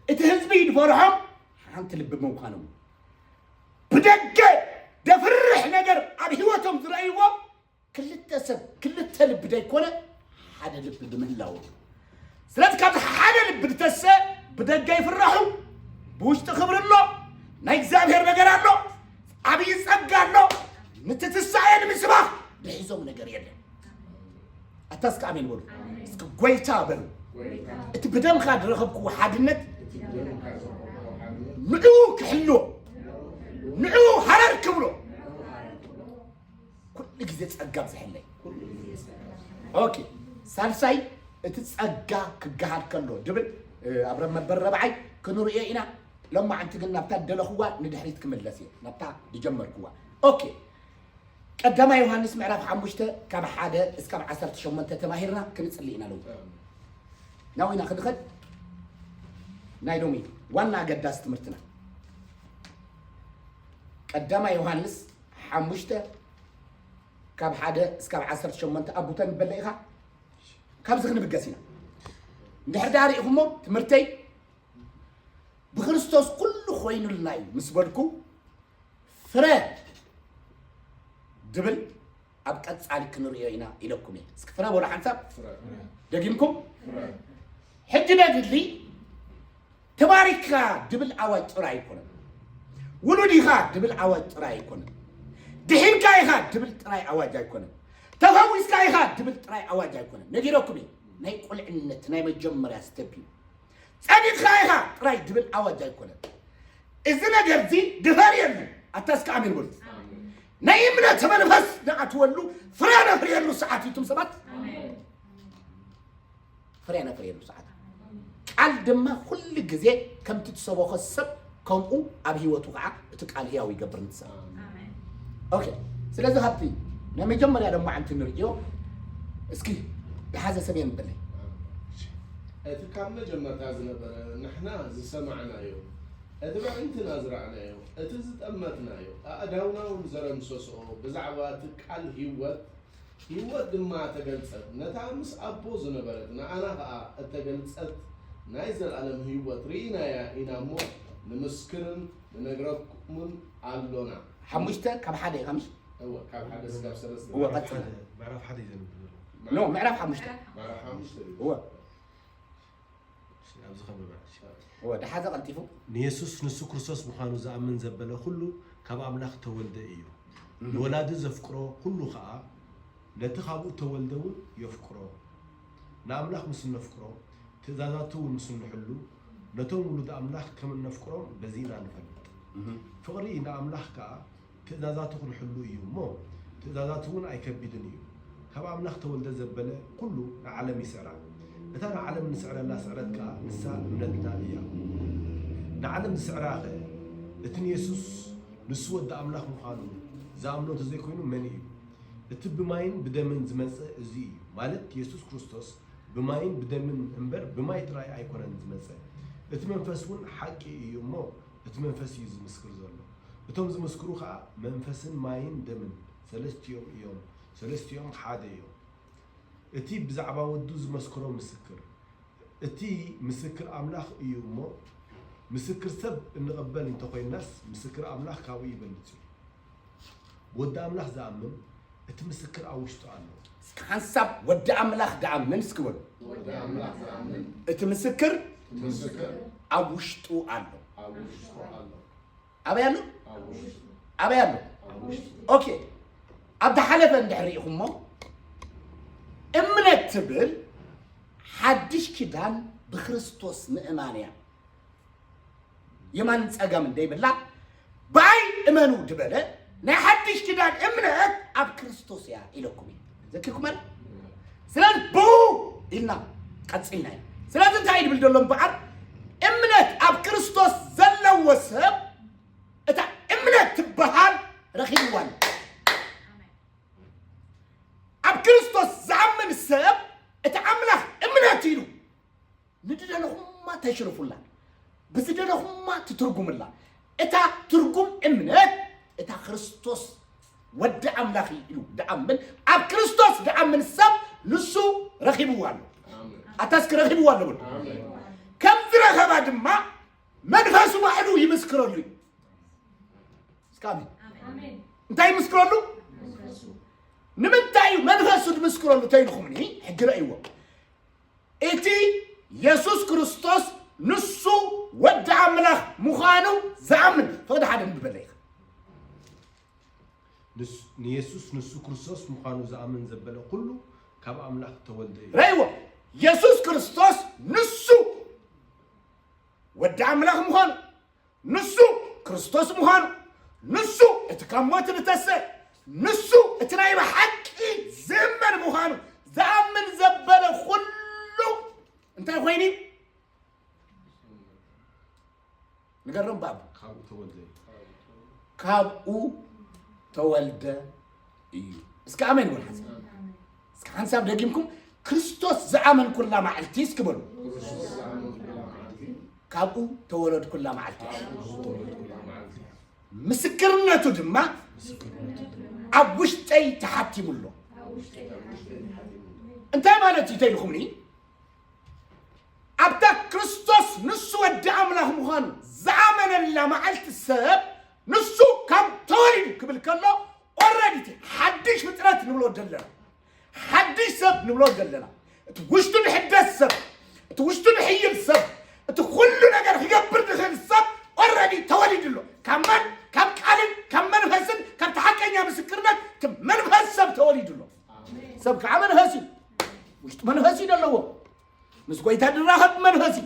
እቲ ህዝቢ ዝፈርሖም ሓንቲ ልቢ ምዃኖም ብደገ ደፍርሕ ነገር ኣብ ህይወቶም ዝረእይዎ ክልተ ሰብ ክልተ ልቢ ደይኮነ ሓደ ልቢ ብምህላው እዩ። ስለዚ ካብዚ ሓደ ልቢ ዝተሰ ብደገ ይፍራሑ፣ ብውሽጢ ክብሪ ኣሎ፣ ናይ እግዚኣብሔር ነገር ኣሎ፣ ዓብዪ ጸጋ ኣሎ። ንትትሳኤ ንምስባኽ ድሒዞም ነገር የለን። ኣታ እስከ ኣሜን በሉ። እስከ ጎይታ በሉ። እቲ ብደምካ ዝረኸብክዎ ሓድነት ንዑ ክሕልዎ ንዑ ሃረር ክብሎ ኩሉ ግዜ ጸጋ ብዝሐለይ። ኦኬ፣ ሳልሳይ እቲ ጸጋ ክገሃድ ከሎ ድብል ኣብ መበል ረብዓይ ክንርእዮ ኢና። ሎማዓንቲ ግን ናብታ ደለኽዋ ንድሕሪት ክምለስ እየ፣ ናብታ ዝጀመርክዋ። ኦኬ፣ ቀዳማይ ዮሃንስ ምዕራፍ ሓሙሽተ ካብ ሓደ እስካብ ዓሰርተ ሸሞንተ ተማሂርና ክንጽሊ ኢና። ለው ናዊና ክንኸድ ናይ ሎሚ ዋና ኣገዳሲ ትምህርትና ቀዳማይ ዮሃንስ ሓሙሽተ ካብ ሓደ እስካብ ዓሰርተ ሸሞንተ ኣቡተን በለ ኢኻ። ካብዚ ክንብገስ ኢና። እንድሕር ዳ ርኢኹሞ ትምህርተይ ብክርስቶስ ኩሉ ኮይኑልና እዩ ምስ በልኩ ፍረ ድብል ኣብ ቀጻሊ ክንርእዮ ኢና ኢለኩም እየ። እስኪ ፍረ በሉ ሓንሳብ። ፍረ ደጊምኩም ፍረ ሕጂ ደግሊ ተባሪክካ ድብል ኣዋጅ ጥራይ ኣይኮነን። ውሉድ ኢኻ ድብል ኣዋጅ ጥራይ ኣይኮነን። ድሒንካ ኢኻ ድብል ጥራይ ኣዋጅ ኣይኮነን። ተፈዊስካ ኢኻ ድብል ጥራይ ኣዋጅ ኣይኮነን። ነጊረኩም እየ። ናይ ቁልዕነት ናይ መጀመርያ ስተፕ እዩ። ጸዲቕካ ኢኻ ጥራይ ድብል ኣዋጅ ኣይኮነን። እዚ ነገር እዚ ድፈርየሉ። ኣታ እስከ ኣሜን በሉ። ናይ እምነት መንፈስ ንኣትወሉ ፍረ ነፍርየሉ ሰዓት እዩ። እቱም ሰባት ፍረ ነፍርየሉ ሰዓት። ቃል ድማ ኩሉ ግዜ ከምቲ ትሰበኾ ሰብ ከምኡ ኣብ ህይወቱ ከዓ እቲ ቃል ህያው ይገብር ንትሰብ። ኦኬ፣ ስለዚ ካብቲ ናይ መጀመርያ ድማ ዓንቲ ንርእዮ እስኪ ብሓዘ ሰብ የንበለይ። እቲ ካብ መጀመርታ ዝነበረ ንሕና ዝሰማዕናዮ፣ እቲ ብዕንትና ዝረኣናዮ፣ እቲ ዝጠመትናዮ፣ ኣእዳውና እውን ዘረምሰስኦ ብዛዕባ እቲ ቃል ህይወት፣ ህይወት ድማ ተገልጸት፣ ነታ ምስ ኣቦ ዝነበረት ንኣና ኸኣ እተገልጸት ናይ ዘለኣለም ህይወት ርኢናያ ኢና እሞ ንምስክርን ንነግረኩምን ኣሎና። ሓሙሽተ ካብ ሓደ እዩ፣ ሓሙሽተ እወ፣ ካብ ሓደ ስጋብ ሰለስተ እወ፣ ቀጽል። ምዕራፍ ሓደ እዩ ዘንብብ ዘሎ። ኖ፣ ምዕራፍ ሓሙሽተ ምዕራፍ ሓሙሽተ እዩ። እወ፣ እሺ፣ ኣብዚ ከንብባ። እሺ። እወ፣ ደሓዘ ቀልጢፉ ንየሱስ ንሱ ክርስቶስ ምዃኑ ዝኣምን ዘበለ ኩሉ ካብ ኣምላኽ ተወልደ እዩ። ንወላዲ ዘፍቅሮ ኩሉ ኸኣ ነቲ ካብኡ እተወልደ እውን የፍቅሮ። ንኣምላኽ ምስ እነፍቅሮ፣ ትእዛዛቱ እውን ምስ እንሕሉ፣ ነቶም ውሉድ ኣምላኽ ከም እነፍቅሮም በዚ ኢና ንፈልጥ። ፍቕሪ ንኣምላኽ ከኣ ትእዛዛቱ ክንሕሉ እዩ እሞ፣ ትእዛዛቱ እውን ኣይከቢድን እዩ። ካብ ኣምላኽ ተወልደ ዘበለ ኩሉ ንዓለም ይስዕራ። እታ ንዓለም እንስዕረላ ስዕረት ከኣ ንሳ እምነትና እያ። ንዓለም ዝስዕራኸ እቲ ንየሱስ ንሱ ወዲ ኣምላኽ ምዃኑ ዝኣምኖ እንተዘይኮይኑ መን እዩ? እቲ ብማይን ብደምን ዝመጸ እዚ እዩ፣ ማለት የሱስ ክርስቶስ ብማይን ብደምን እምበር ብማይ ጥራይ ኣይኮነን ዝመጸ። እቲ መንፈስ እውን ሓቂ እዩ እሞ እቲ መንፈስ እዩ ዝምስክር ዘሎ። እቶም ዝምስክሩ ኸኣ መንፈስን ማይን ደምን ሰለስቲኦም እዮም፣ ሰለስቲኦም ሓደ እዮም። እቲ ብዛዕባ ወዱ ዝመስክሮ ምስክር፣ እቲ ምስክር ኣምላኽ እዩ እሞ፣ ምስክር ሰብ እንቕበል እንተኾይንናስ፣ ምስክር ኣምላኽ ካብኡ ይበልጽ እዩ። ብወዲ ኣምላኽ ዝኣምን እቲ ምስክር ኣብ ውሽጡ ኣሎ። እስኪ ሓንሳብ ወዲ ኣምላኽ ደኣምን እስኪ በሉ። ወዲ ኣምላኽ ዝኣምን እቲ ምስክር ምስክር ኣብ ውሽጡ ኣሎ። ኣብ ውሽጡ ኣሎ። ኣበይ ኣሎ? ኣብ ውሽጡ ኣበይ ኣሎ? ኣብ ውሽጡ ኦኬ፣ ኣብ ዝሓለፈ እንድሕር ርኢኹሞ እምነት ትብል ሓድሽ ኪዳን ብክርስቶስ ምእማን እያ። የማንን ጸጋምን ደይብላ ብኣይ እመኑ ዝበለ ናይ ሓድሽ ኪዳን እምነት ኣብ ክርስቶስ እያ ኢለኩም እዩ። ዘኪርኩም ኣለ? ስለዚ ብኡ ኢልና ቀጺልና እዩ። ስለዚ እንታይ ድብል ዘሎ እምበኣር፣ እምነት ኣብ ክርስቶስ ዘለዎ ሰብ እታ እምነት ትበሃል ረኺብዋ ኣሎ። ኣብ ክርስቶስ ዝኣምን ሰብ እቲ ኣምላኽ እምነት ኢሉ ንድደለኹማ ተሽርፉላ፣ ብዝደለኹማ ትትርጉምላ። እታ ትርጉም እምነት እታ ክርስቶስ ወዲ ኣምላኽ እዩ ኢሉ ድኣምን፣ ኣብ ክርስቶስ ድኣምን ሰብ ንሱ ረኺብዋ ኣሎ። ኣታ እስኪ ረኺብዋ ኣሎ በሉ። ከም ዝረኸባ ድማ መንፈሱ ባዕሉ ይምስክረሉ እዩ። እስኪ ኣሜን። እንታይ ይምስክረሉ? ንምንታይ እዩ መንፈሱ ዝምስክረሉ ተይልኹምኒ? ሕጂ ረእይዎ። እቲ የሱስ ክርስቶስ ንሱ ወዲ ኣምላኽ ምዃኑ ዝኣምን፣ ፈቕዲ ሓደ ንብበለ ኢኻ። ንስ- ንየሱስ ንሱ ክርስቶስ ምዃኑ ዝኣምን ዘበለ ኩሉ ካብ ኣምላኽ ተወልደ እዩ። ረእይዎ። የሱስ ክርስቶስ ንሱ ወዲ ኣምላኽ ምዃኑ፣ ንሱ ክርስቶስ ምዃኑ፣ ንሱ እቲ ካብ ሞት ዝተሰ ንሱ እቲ ናይ ብሓቂ ዝእመን ምዃኑ ዝኣምን ዘበለ ኩሉ እንታይ ኮይኑ እዩ? ንገሮም ባብ ካብኡ ተወልደ እዩ። ካብኡ ተወልደ እዩ። እስኪ ኣሜን በሉ ሓንሳብ። እስኪ ሓንሳብ ደጊምኩም ክርስቶስ ዝኣመንኩላ መዓልቲ እስኪ በሉ። ካብኡ ተወለድኩላ መዓልቲ። ምስክርነቱ ድማ ኣብ ውሽጠይ ተሓቲሙ ኣሎ። እንታይ ማለት እዩ ተይልኹምኒ? ኣብታ ክርስቶስ ንሱ ወዲ ኣምላኽ ምዃኑ ዝኣመነላ መዓልቲ ሰብ ንሱ ካብ ተወሊዱ ክብል ከሎ ኦረዲ ሓድሽ ፍጥረት ንብሎ ዘለና ሓድሽ ሰብ ንብሎ ዘለና እቲ ውሽጡ ዝሕደስ ሰብ እቲ ውሽጡ ዝሕይል ሰብ እቲ ኩሉ ነገር ክገብር ዝኽእል ሰብ ኦረዲ ተወሊዱ ኣሎ። ካብ ማን? ካብ ቃልን ካብ መንፈስን ካብቲ ሓቀኛ ምስክርነት እቲ መንፈስ ሰብ ተወሊዱ ኣሎ። ሰብ ከዓ መንፈስ እዩ። ውሽጡ መንፈስ እዩ ዘለዎ። ምስ ጎይታ ዝራኸብ ብመንፈስ እዩ።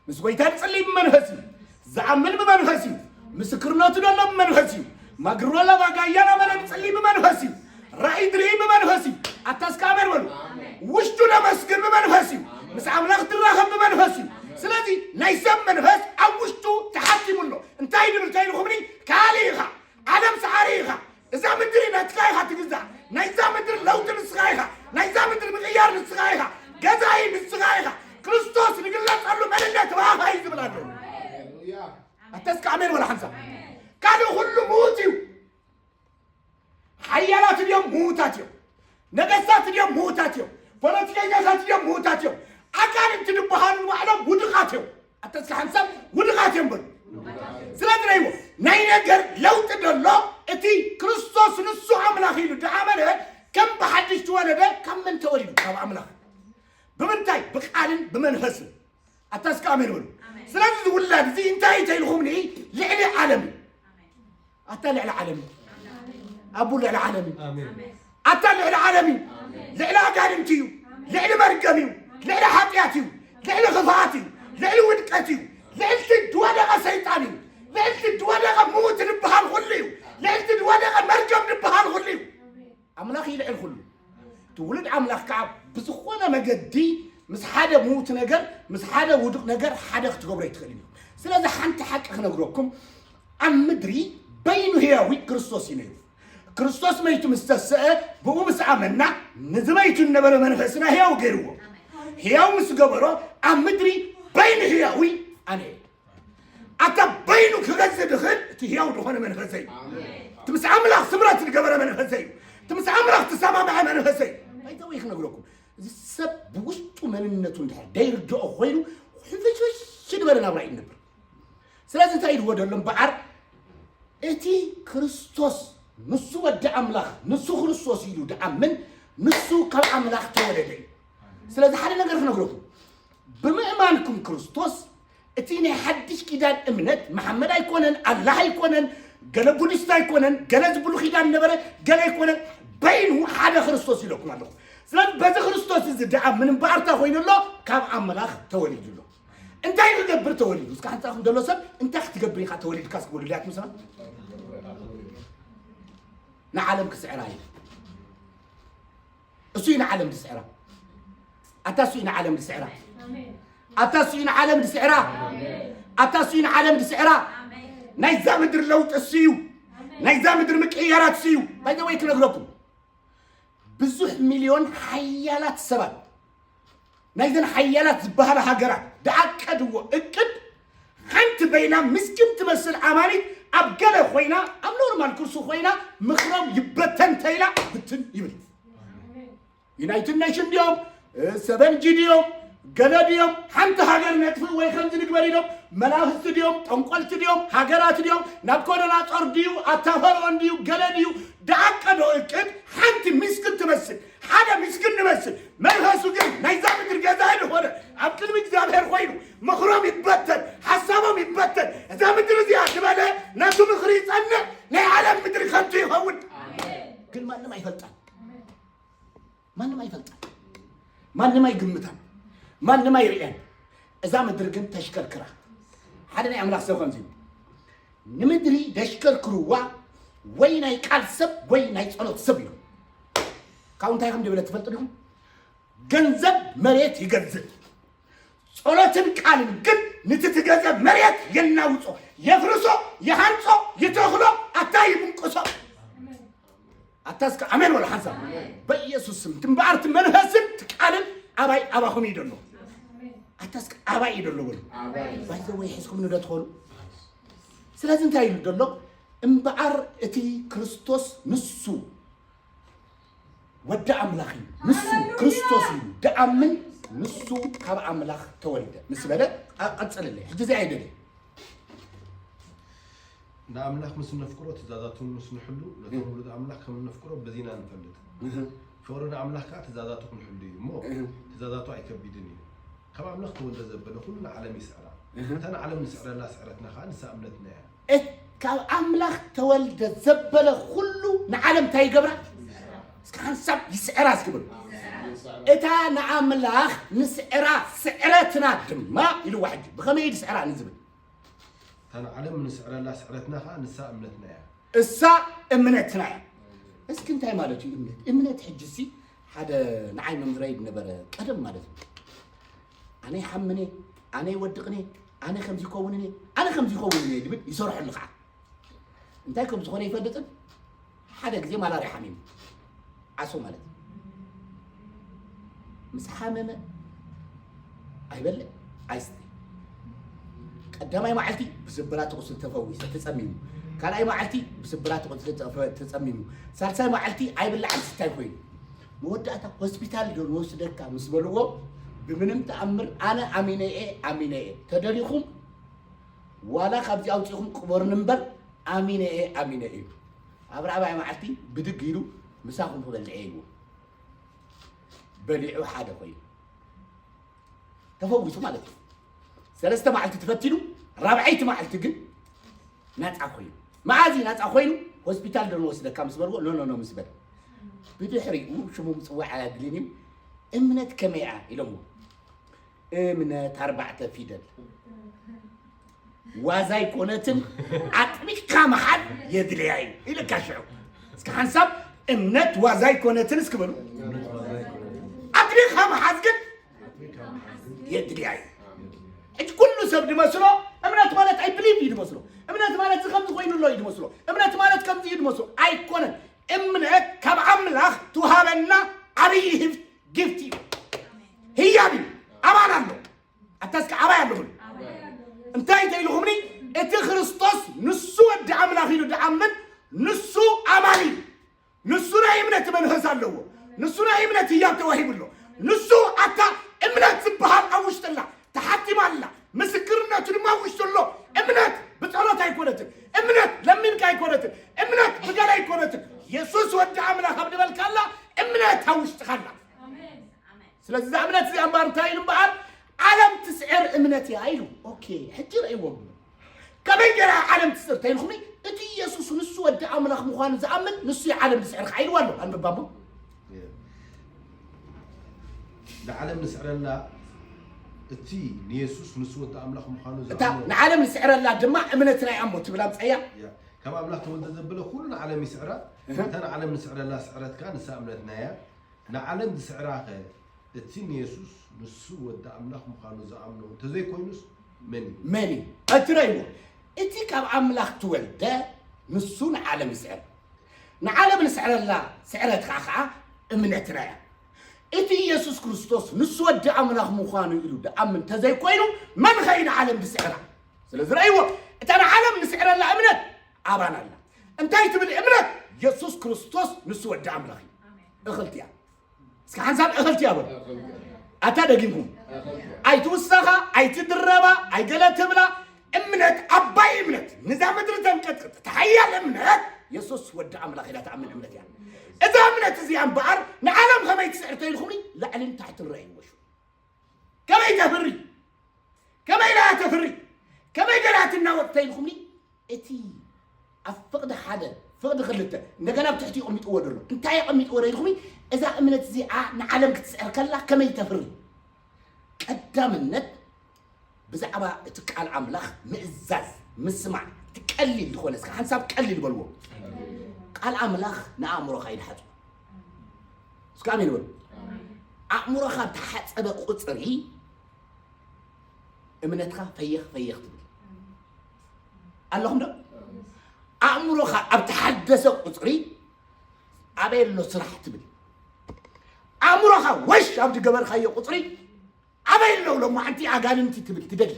ምስ ጎይታ ዝጽልይ ብመንፈስ እዩ። ዝኣምን ብመንፈስ እዩ። ምስክርነቱ ዘሎ ብመንፈስ እዩ። ማግሮላ ባጋያና መለ ዝጽልይ ብመንፈስ እዩ። ራእይ ዝርኢ ብመንፈስ እዩ። ኣታ እስከ ኣሜን በሉ። ውሽጡ ለመስግን ብመንፈስ እዩ። ምስ ኣምላኽ ዝራኸብ ብመንፈስ እዩ። ስለዚ ናይ ሰብ መንፈስ ኣብ ውሽጡ ተሓቲሙ ኣሎ። እንታይ ድብል ተይልኹምኒ? ካልእ ኢኻ። ዓለም ሰዓሪ ኢኻ። እዛ ምድሪ ናትካ ኢኻ ትግዛእ። ናይዛ ምድሪ ለውጢ ንስኻ ኢኻ። ናይዛ ምድሪ ምቕያር ንስኻ ኢኻ። ገዛኢ ንስኻ ኢኻ። ክርስቶስ ንግለጸሉ መንነት ብኣኻ እዩ ዝብል ኣሎ። ኣተስካ ኣሜን ወላ ሓንሳ። ካልእ ኩሉ ምዉት እዩ። ሓያላት እዮም ምዉታት እዮም። ነገስታት እዮም ምዉታት እዮም። ፖለቲከኛታት እዮም ምዉታት እዮም። ኣጋንንቲ ዝበሃሉ ንባዕሎም ውዱቓት እዮም። ኣተስካ ሓንሳብ ውዱቓት እዮም በሉ። ስለዚ ናይዎ ናይ ነገር ለውጢ ደሎ እቲ ክርስቶስ ንሱ ኣምላኽ ኢሉ ደኣመነ ከም ብሓድሽ ተወለደ ካብ መን ተወሊዱ? ካብ ኣምላኽ። ብምንታይ? ብቃልን ብመንፈስን። ኣታ እስከ ኣሜን በሉ። ስለዚ እዚ ውላድ እዚ እንታይ እዩ ተይልኹምኒ? ልዕሊ ዓለም እዩ። ኣታ ልዕሊ ዓለም እዩ። ኣቡ ልዕሊ ዓለም እዩ። ኣታ ልዕሊ ዓለም እዩ። ልዕሊ ኣጋንንቲ እዩ። ልዕሊ መርገም እዩ። ልዕሊ ሓጢኣት እዩ። ልዕሊ ክፍኣት እዩ። ልዕሊ ውድቀት እዩ። ልዕልቲ ዝወደቐ ሰይጣን እዩ። ልዕልቲ ዝወደቐ ምዉት ዝበሃል ኩሉ እዩ። ልዕልቲ ዝወደቐ መርገም ዝበሃል ኩሉ እዩ። ኣምላኽ እዩ ልዕሊ ኩሉ። እቲ ውሉድ ኣምላኽ ከዓ ብዝኾነ መገዲ ምስ ሓደ ምዉት ነገር ምስ ሓደ ውዱቕ ነገር ሓደ ክትገብሮ ኣይትኽእልን እዩ። ስለዚ ሓንቲ ሓቂ ክነግረኩም፣ ኣብ ምድሪ በይኑ ህያዊ ክርስቶስ እዩ ነይሩ። ክርስቶስ መይቱ ምስ ተሰአ ብኡ ምስ ኣመና ንዝመይቱ ዝነበረ መንፈስና ህያው ገይርዎ። ህያው ምስ ገበሮ ኣብ ምድሪ በይኑ ህያዊ ኣነ እየ። ኣታ በይኑ ክገዝእ ድኽእል እቲ ህያው ዝኾነ መንፈሰይ እቲ ምስ ኣምላኽ ስምረት ዝገበረ መንፈሰይ እቲ ምስ ኣምላኽ ተሰማምዐ መንፈሰይ ኣይተወይ ክነግረኩም። እዚ ሰብ ብውሽጡ መንነቱ እንድሕር ደይርድኦ ኮይኑ ሕፍሽፍሽ ዝበለ ናብራ ይነብር። ስለዚ እንታይ ኢልዎ ዘሎ እምበኣር እቲ ክርስቶስ ንሱ ወዲ ኣምላኽ ንሱ ክርስቶስ ኢሉ ድኣምን ንሱ ካብ ኣምላኽ ተወለደ እዩ። ስለዚ ሓደ ነገር ክነግረኩም ብምእማንኩም ክርስቶስ እቲ ናይ ሓድሽ ኪዳን እምነት መሓመድ ኣይኮነን ኣላህ ኣይኮነን ገለ ቡዲስት ኣይኮነን ገለ ዝብሉ ኪዳን ነበረ ገለ ኣይኮነን በይኑ ሓደ ክርስቶስ ኢለኩም ኣለኹ። ስለዚ በዚ ክርስቶስ እዚ ድኣምን እምበኣርታ ኮይኑ ኣሎ ካብ ኣምላኽ ተወሊዱ ኣሎ። እንታይ ክገብር ተወሊዱ? እስከ ሓንሳኹም ዘሎ ሰብ እንታይ ክትገብር ኢኻ ተወሊድካ እስኪ በሉልያት ምሰና ንዓለም ክስዕራ እዩ። እሱ እዩ ንዓለም ዝስዕራ። ኣታ እሱ እዩ ንዓለም ዝስዕራ። ኣታ ስዩ ንዓለም ዝስዕራ ኣታ ስዩ ንዓለም ዝስዕራ ናይዛ ምድሪ ለውጢ ስዩ ናይዛ ምድሪ ምቅያራት ስዩ ባይዘወይ ክነግረኩም ብዙሕ ሚልዮን ሓያላት ሰባት ናይዘን ሓያላት ዝበሃላ ሃገራት ዝዓቀድዎ እቅድ ሓንቲ በይና ምስኪን ትመስል ኣማኒት ኣብ ገለ ኮይና ኣብ ኖርማል ኩርሲ ኮይና ምኽሮም ይበተን ተይላ ብትን ይብል ዩናይትድ ኔሽን ድዮም ሰቨን ጂ ድዮም ገለ ድዮም ሓንቲ ሃገር ነጥፍእ ወይ ከምዚ ንግበር ኢሎም መናፍስቲ ድዮም ጠንቆልቲ ድዮም ሃገራት ድዮም ናብ ኮዶናጦር ድዩ ኣታ ፈርዖን ድዩ ገለ ድዩ ዝዓቀዶ እቅድ ሓንቲ ምስክን ትመስል ሓደ ምስክን ንመስል መንፈሱ ግን ናይዛ ምድር ገዛኢ ዝኾነ ኣብ ቅድሚ እግዚኣብሔር ኮይኑ ምኽሮም ይበተን ሓሳቦም ይበተን እዛ ምድር እዚኣ ዝበለ ነቲ ምኽሪ ይጸንዕ ናይ ዓለም ምድሪ ከንቱ ይኸውን ግን ማንም ኣይፈልጣን ማንም ኣይፈልጣን ማንም ኣይግምታን ማንም ኣይርእያን እዛ ምድሪ ግን ተሽከርክራ ሓደ ናይ ኣምላኽ ሰብ ከምዚ ንምድሪ ደሽከርክርዋ ወይ ናይ ቃል ሰብ ወይ ናይ ጸሎት ሰብ ኢሉ ካብ እንታይ ከም ድብለ ትፈልጡ ዲኹም ገንዘብ መሬት ይገዝእ ጸሎትን ቃልን ግን ንትትገዘ መሬት የናውጾ የፍርሶ ይሃንጾ ይተኽሎ ኣታ ይምንቅሶ ኣታ እስከ ኣሜን በሉ ሓንሳብ በኢየሱስ ስም ትንበኣር ትመንፈስን ትቃልን ኣባይ ኣባኹም እዩ ደሎ ኣታ እስከ ኣባይ እዩ ደሎ በሉ ባይዘ ወይ ሒዝኩም ንዶ ትኾኑ ስለዚ እንታይ ኢሉ ደሎ እምበኣር እቲ ክርስቶስ ንሱ ወዲ ኣምላኽ እዩ ንሱ ክርስቶስ እዩ ደኣምን ንሱ ካብ ኣምላኽ ተወልደ ምስ በለ ቀጽልለይ ሕጂ እዚ ኣይደለ ንኣምላኽ ምስ እነፍቅሮ ትእዛዛቱ ምስ ንሕሉ ነቶም ውሉድ ኣምላኽ ከም እነፍቅሮ በዚ ኢና ንፈልጥ። ፍቕሪ ንኣምላኽ ከኣ ትእዛዛቱ ክንሕሉ እዩ እሞ ትእዛዛቱ ኣይከቢድን እዩ። ካብ ኣምላኽ ተወልደ ዘበለ ኩሉ ንዓለም ይስዕራ። እታ ንዓለም ንስዕረላ ስዕረትና ከኣ ንሳ እምነትና እያ። ካብ ኣምላኽ ተወልደ ዘበለ ኩሉ ንዓለም እንታይ ይገብራ? እስከ ሓንሳብ ይስዕራ እስኪ በሉ። እታ ንኣምላኽ ንስዕራ ስዕረትና ድማ ኢልዋ ሕጂ ብኸመይ እዩ ዝስዕራ ንዝብል እታ ንዓለም ንስዕረላ ስዕረትና ከኣ ንሳ እምነትና እያ። እሳ እምነትና እያ። እስኪ እንታይ ማለት እዩ እምነት? እምነት ሕጂ ሲ ሓደ ንዓይ መምህረይ ነበረ ቀደም ማለት እዩ። ኣነ ይሓምኔ፣ ኣነ ይወድቕኔ፣ ኣነ ከምዚ ይከውንኔ፣ ኣነ ከምዚ ይከውንኔ ድብል ይሰርሐሉ ከዓ። እንታይ ከም ዝኾነ ይፈልጥን ሓደ ግዜ ማላርያ ሓሚሙ ዓሶ ማለት እዩ። ምስ ሓመመ ኣይበልዕ ኣይስተ። ቀዳማይ መዓልቲ ብስብራት ቁስል ተፈዊሰ ተጸሚሙ። ካልኣይ መዓልቲ ብስብራት ቁስል ተጸሚሙ። ሳልሳይ መዓልቲ ኣይብላዕን ስታይ ኮይኑ። መወዳእታ ሆስፒታል ዶ ንወስደካ ምስ በልዎ ብምንም ተኣምር ኣነ ኣሚነ እየ ኣሚነ እየ ተደሊኹም ዋላ ካብዚ ኣውፂኹም ቅበሩኒ እምበር ኣሚነ እየ ኣሚነ እዩ። ኣብ ራብዓይ መዓልቲ ብድግ ኢሉ ምሳኹም ክበልዕ እየ ኢልዎ። በሊዑ ሓደ ኮይኑ ተፈዊሱ ማለት እዩ። ሰለስተ መዓልቲ ተፈቲኑ ራብዐይቲ መዓልቲ ግን ናፃ ኮይኑ። መዓዚ ናፃ ኮይኑ ሆስፒታል ዶ ንወስደካ ምስ በልዎ ኖ ኖ ኖ ምስ በለ ብድሕሪኡ ሽሙ ምፅዋዕ ኣያድልን እዩ። እምነት ከመይ እያ ኢሎምዎ። እምነት ኣርባዕተ ፊደል ዋዛ ኣይኮነትን ኣጥቢቕካ ምሓዝ የድልያ እዩ ኢልካ ሽዑ እስከ ሓንሳብ እምነት ዋዛ ኣይኮነትን እስኪ በሉ ኣጥቢቕካ ምሓዝ ግን የድልያ እዩ ሕጂ ኩሉ ሰብ ድመስሎ እምነት ማለት ኣይ ብሊቭ እዩ ድመስሎ እምነት ማለት እዚ ከምዚ ኮይኑሎ እዩ ድመስሎ እምነት ማለት ከምዚ እዩ ድመስሎ ኣይኮነን እምነት ካብ ኣምላኽ ትውሃበና ዓብዪ ህብት ጊፍት እዩ ህያብ እዩ ኣባል ኣሎ ኣታ እስከ ኣባይ ኣለኹም እንታይ ተይልኹምኒ እቲ ክርስቶስ ንሱ ወዲ ኣምላኽ ኢሉ ድኣምን ንሱ ኣማን እዩ ንሱ ናይ እምነት መንፈስ ኣለዎ ንሱ ናይ እምነት ህያብ ተዋሂቡ ኣሎ ንሱ ኣታ እምነት ዝበሃል ኣብ ውሽጥላ ተሓቲማ ኣላ ምስክርነቱ ድማ ኣብ ውሽጡ ኣሎ እምነት ብጸሎት ኣይኮነትን እምነት ለሚንካ ኣይኮነትን እምነት ብገለ ኣይኮነትን የሱስ ወዲ ኣምላኽ ኣብ ድበልካላ እምነት ኣብ ውሽጥኻላ ስለዚ እዛ እምነት እዚኣ እምበኣር እንታይ ኢሉ እምበኣር ዓለም ትስዕር እምነት እያ ኢሉ ኦኬ ሕጂ ረእይዎም ከመይ ገይራ ዓለም ትስዕር ተይልኹም እቲ ኢየሱስ ንሱ ወዲ ኣምላኽ ምዃኑ ዝኣምን ንሱ እዩ ዓለም ዝስዕር ከዓ ኢልዋ ኣሎ ኣንብባ እሞ ንዓለም ንስዕረላ እቲ ንየሱስ ንሱ ወዲ ኣምላኽ ምዃኑ እታ ዝኣምኖ ንዓለም ንስዕረላ ድማ እምነትና እያ እሞ ትብል ኣምፀያ እያ። ካብ ኣምላኽ ተወልደ ዘበለ ኩሉ ንዓለም ይስዕራ። እታ ንዓለም ንስዕረላ ስዕረት ከኣ ንሳ እምነትና እያ። ንዓለም ዝስዕራ ኸ እቲ ንየሱስ ንሱ ወዲ ኣምላኽ ምዃኑ ዝኣምኖ እንተዘይኮይኑስ መን እዩ? መን እዩ? እትረይዎ እቲ ካብ ኣምላኽ ትወልደ ንሱ ንዓለም ይስዕር። ንዓለም ንስዕረላ ስዕረት ከዓ ከዓ እምነትና እያ። እቲ ኢየሱስ ክርስቶስ ንሱ ወዲ ኣምላኽ ምዃኑ ኢሉ ደኣምን እንተዘይኮይኑ መን ኸዩ ንዓለም ዝስዕራ? ስለዚ ረእይዎ እታ ንዓለም ንስዕረላ እምነት ኣባና ኣላ። እንታይ ትብል እምነት? የሱስ ክርስቶስ ንሱ ወዲ ኣምላኽ እዩ። እኽልቲ እያ። እስኪ ሓንሳብ እኽልቲ እያ በሉ። ኣታ ደጊምኩም ኣይትውሰኻ፣ ኣይትድረባ፣ ኣይገለ ትብላ። እምነት ዓባይ እምነት ንዛ ምድሪ ተንቀጥቅጥ ተሓያል እምነት የሱስ ወዲ ኣምላኽ ኢላ ትኣምን እምነት እያ። እዛ እምነት እዚኣ እምበኣር ንዓለም ከመይ ትስዕር ተይልኩምኒ ላዕልን ታሕትን ረእይዎ። ሽው ከመይ ተፍሪ፣ ከመይ ኢላ ተፍሪ፣ ከመይ ገላ ትናወጥ ተይልኩምኒ እቲ ኣብ ፍቕዲ ሓደ ፍቕዲ ክልተ እንደገና ኣብ ትሕቲ ቀሚጥዎ ዘሎ እንታይ የቐሚጥዎ ዶ ኢልኩምኒ? እዛ እምነት እዚኣ ንዓለም ክትስዕር ከላ ከመይ ተፍሪ? ቀዳምነት ብዛዕባ እቲ ቃል ኣምላኽ ምእዛዝ ምስማዕ። እቲ ቀሊል ዝኾነ እስከ ሓንሳብ ቀሊል በልዎ። ቃል ኣምላኽ ንኣእምሮኻ ይድሓጹ። እስከ ኣሜን በሉ። ኣእምሮኻ ተሓጸበ ቁጽሪ እምነትካ ፈየኽ ፈየኽ ትብል ኣለኹም ዶ? ኣእምሮኻ ኣብ ተሓደሰ ቁጽሪ ኣበይ ኣሎ ስራሕ ትብል። ኣእምሮኻ ወሽ ኣብ ዝገበርካዮ ቁጽሪ ኣበይ ኣለዉ ሎማዓንቲ ኣጋንንቲ ትብል ትደሊ።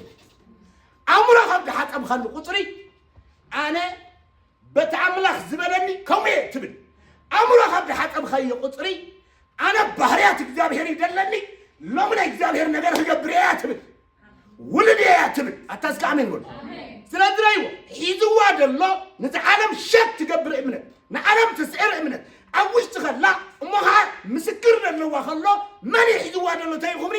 ኣእምሮኻ ኣብ ዝሓጸብካሉ ቁጽሪ ኣነ በቲ ኣምላኽ ዝበለኒ ከምኡ እየ ትብል። ኣእምሮኻ ኣብ ዝሓጸብካዮ ቁጽሪ ኣነ ባህርያት እግዚኣብሔር ይደለኒ፣ ሎሚ ናይ እግዚኣብሔር ነገር ክገብር እያ ትብል። ውሉድ እያ ትብል። ኣታ እስከ ኣሜን በሉ። ስለዚ ረይዎ ሒዝዋ ዘሎ ነዚ ዓለም ሸክ ትገብር እምነት፣ ንዓለም ትስዕር እምነት ኣብ ውሽጢ ከላ እሞ ኸዓ ምስክር ዘለዋ ከሎ መን እዩ ሒዝዋ ዘሎ ተይኹምኒ?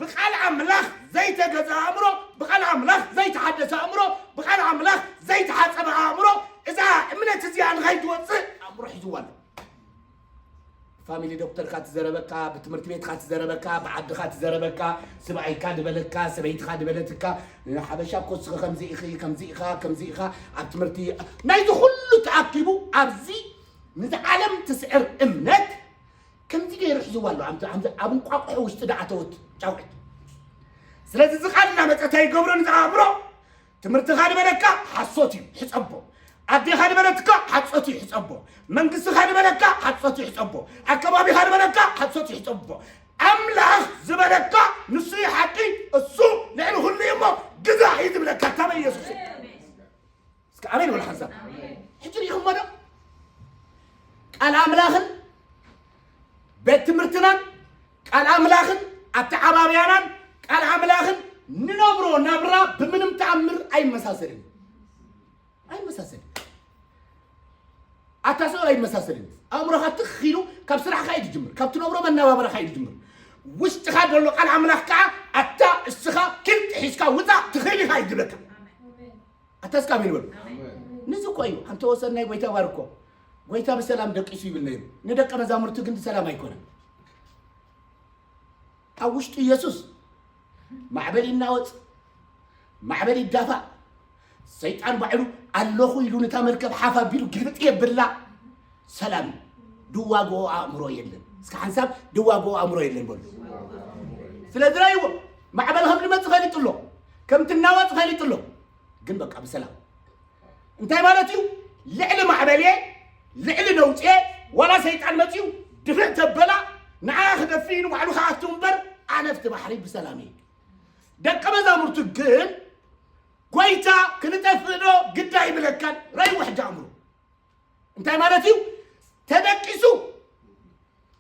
ብቃል ኣምላኽ ዘይተገዛ ኣእምሮ፣ ብቃል ኣምላኽ ዘይተሓደሰ ኣእምሮ፣ ብቃል ኣምላኽ ዘይተሓፀበ ኣእምሮ እዛ እምነት እዚኣ ንኸይትወፅእ ኣእምሮ ሒዝዋ ኣሎ። ፋሚሊ ዶክተርካ ትዘረበካ፣ ብትምህርቲ ቤትካ ትዘረበካ፣ ብዓድኻ ትዘረበካ፣ ስብኣይካ ድበለካ፣ ሰበይትኻ ድበለትካ፣ ሓበሻ እኮ እስኸ ከምዚ ኢኺ፣ ከምዚ ኢኻ፣ ከምዚ ኢኻ፣ ኣብ ትምህርቲ ናይዚ ኩሉ ተኣኪቡ ኣብዚ ንዚ ዓለም ትስዕር እምነት ከምዚ ገይሩ ሒዝዋ ኣሎ። ኣምዚ ኣምዚ ኣብ እንቋቑሖ ውሽጢ ደኣ ኣተወት ጫውዒት። ስለዚ እዚ ቃል እናመፀ እንታይ ይገብሮ ንዚ ኣእምሮ? ትምህርትኻ ዝበለካ ሓሶት እዩ፣ ሕፀቦ። ኣዴኻ ዝበለትካ ሓሶት እዩ፣ ሕፀቦ። መንግስትኻ ዝበለካ ሓሶት እዩ፣ ሕፀቦ። ኣከባቢኻ ዝበለካ ሓሶት እዩ፣ ሕፀቦ። ኣምላኽ ዝበለካ ንሱ እዩ ሓቂ፣ እሱ ልዕሊ ኩሉ እዩ እሞ ግዛእ እዩ ዝብለካ። ታበይ ኢየሱስ እዩ። እስከ ኣሜን በሉ ሓንሳብ። ሕጂ ሪኢኹሞ ዶ? ቃል ኣምላኽን ቤት ትምህርትናን ቃል ኣምላኽን ኣተዓባብያናን ቃል ኣምላኽን ንነብሮ ናብራ ብምንም ተኣምር ኣይመሳሰልን። ኣይመሳሰልን። ኣታ ሰብ ኣይመሳሰልን። ኣእምሮኻ ትኽ ኢሉ ካብ ስራሕኻ እዩ ዝጅምር፣ ካብ ትነብሮ መነባብራኻ እዩ ዝጅምር። ውሽጥኻ ዘሎ ቃል ኣምላኽ ከዓ ኣታ እስኻ ክልጥ ሒዝካ ውፃእ ትኽእል ኢኻ እዩ ዝብለካ። ኣታ እስከ ኣሜን በሉ። ንዚ እኮ እዩ ኣንተ ወሰናይ ጎይታ ባርኮ ጎይታ ብሰላም ደቂሱ ይብል ነይሩ። ንደቀ መዛሙርቱ ግን ብሰላም ኣይኮነን። ኣብ ውሽጡ ኢየሱስ ማዕበል ይናወጽ፣ ማዕበል ይዳፋእ። ሰይጣን ባዕሉ ኣለኹ ኢሉ ነታ መርከብ ሓፍ ኣቢሉ ግልብጥ የብላ። ሰላም ድዋግኦ ኣእምሮ የለን። እስከ ሓንሳብ ድዋግኦ ኣእምሮ የለን በሉ። ስለዚ ራይዎ ማዕበል ከም ዝመጽእ ፈሊጡ ኣሎ፣ ከም ትናወጽ ፈሊጡ ኣሎ። ግን በቃ ብሰላም እንታይ ማለት እዩ? ልዕሊ ማዕበልየ ልዕሊ ነውፅየ ዋላ ሰይጣን መፅዩ ድፍእ ተበላ ንዓ ክደፊ ንባዕሉ ክኣቱ እምበር ኣነ ኣብቲ ባሕሪ ብሰላም እየ። ደቀ መዛሙርቱ ግን ጎይታ ክንጠፍእ ዶ ግዳ ይብለካን? ረይዎ ሕጂ ኣእምሮ እንታይ ማለት እዩ? ተደቂሱ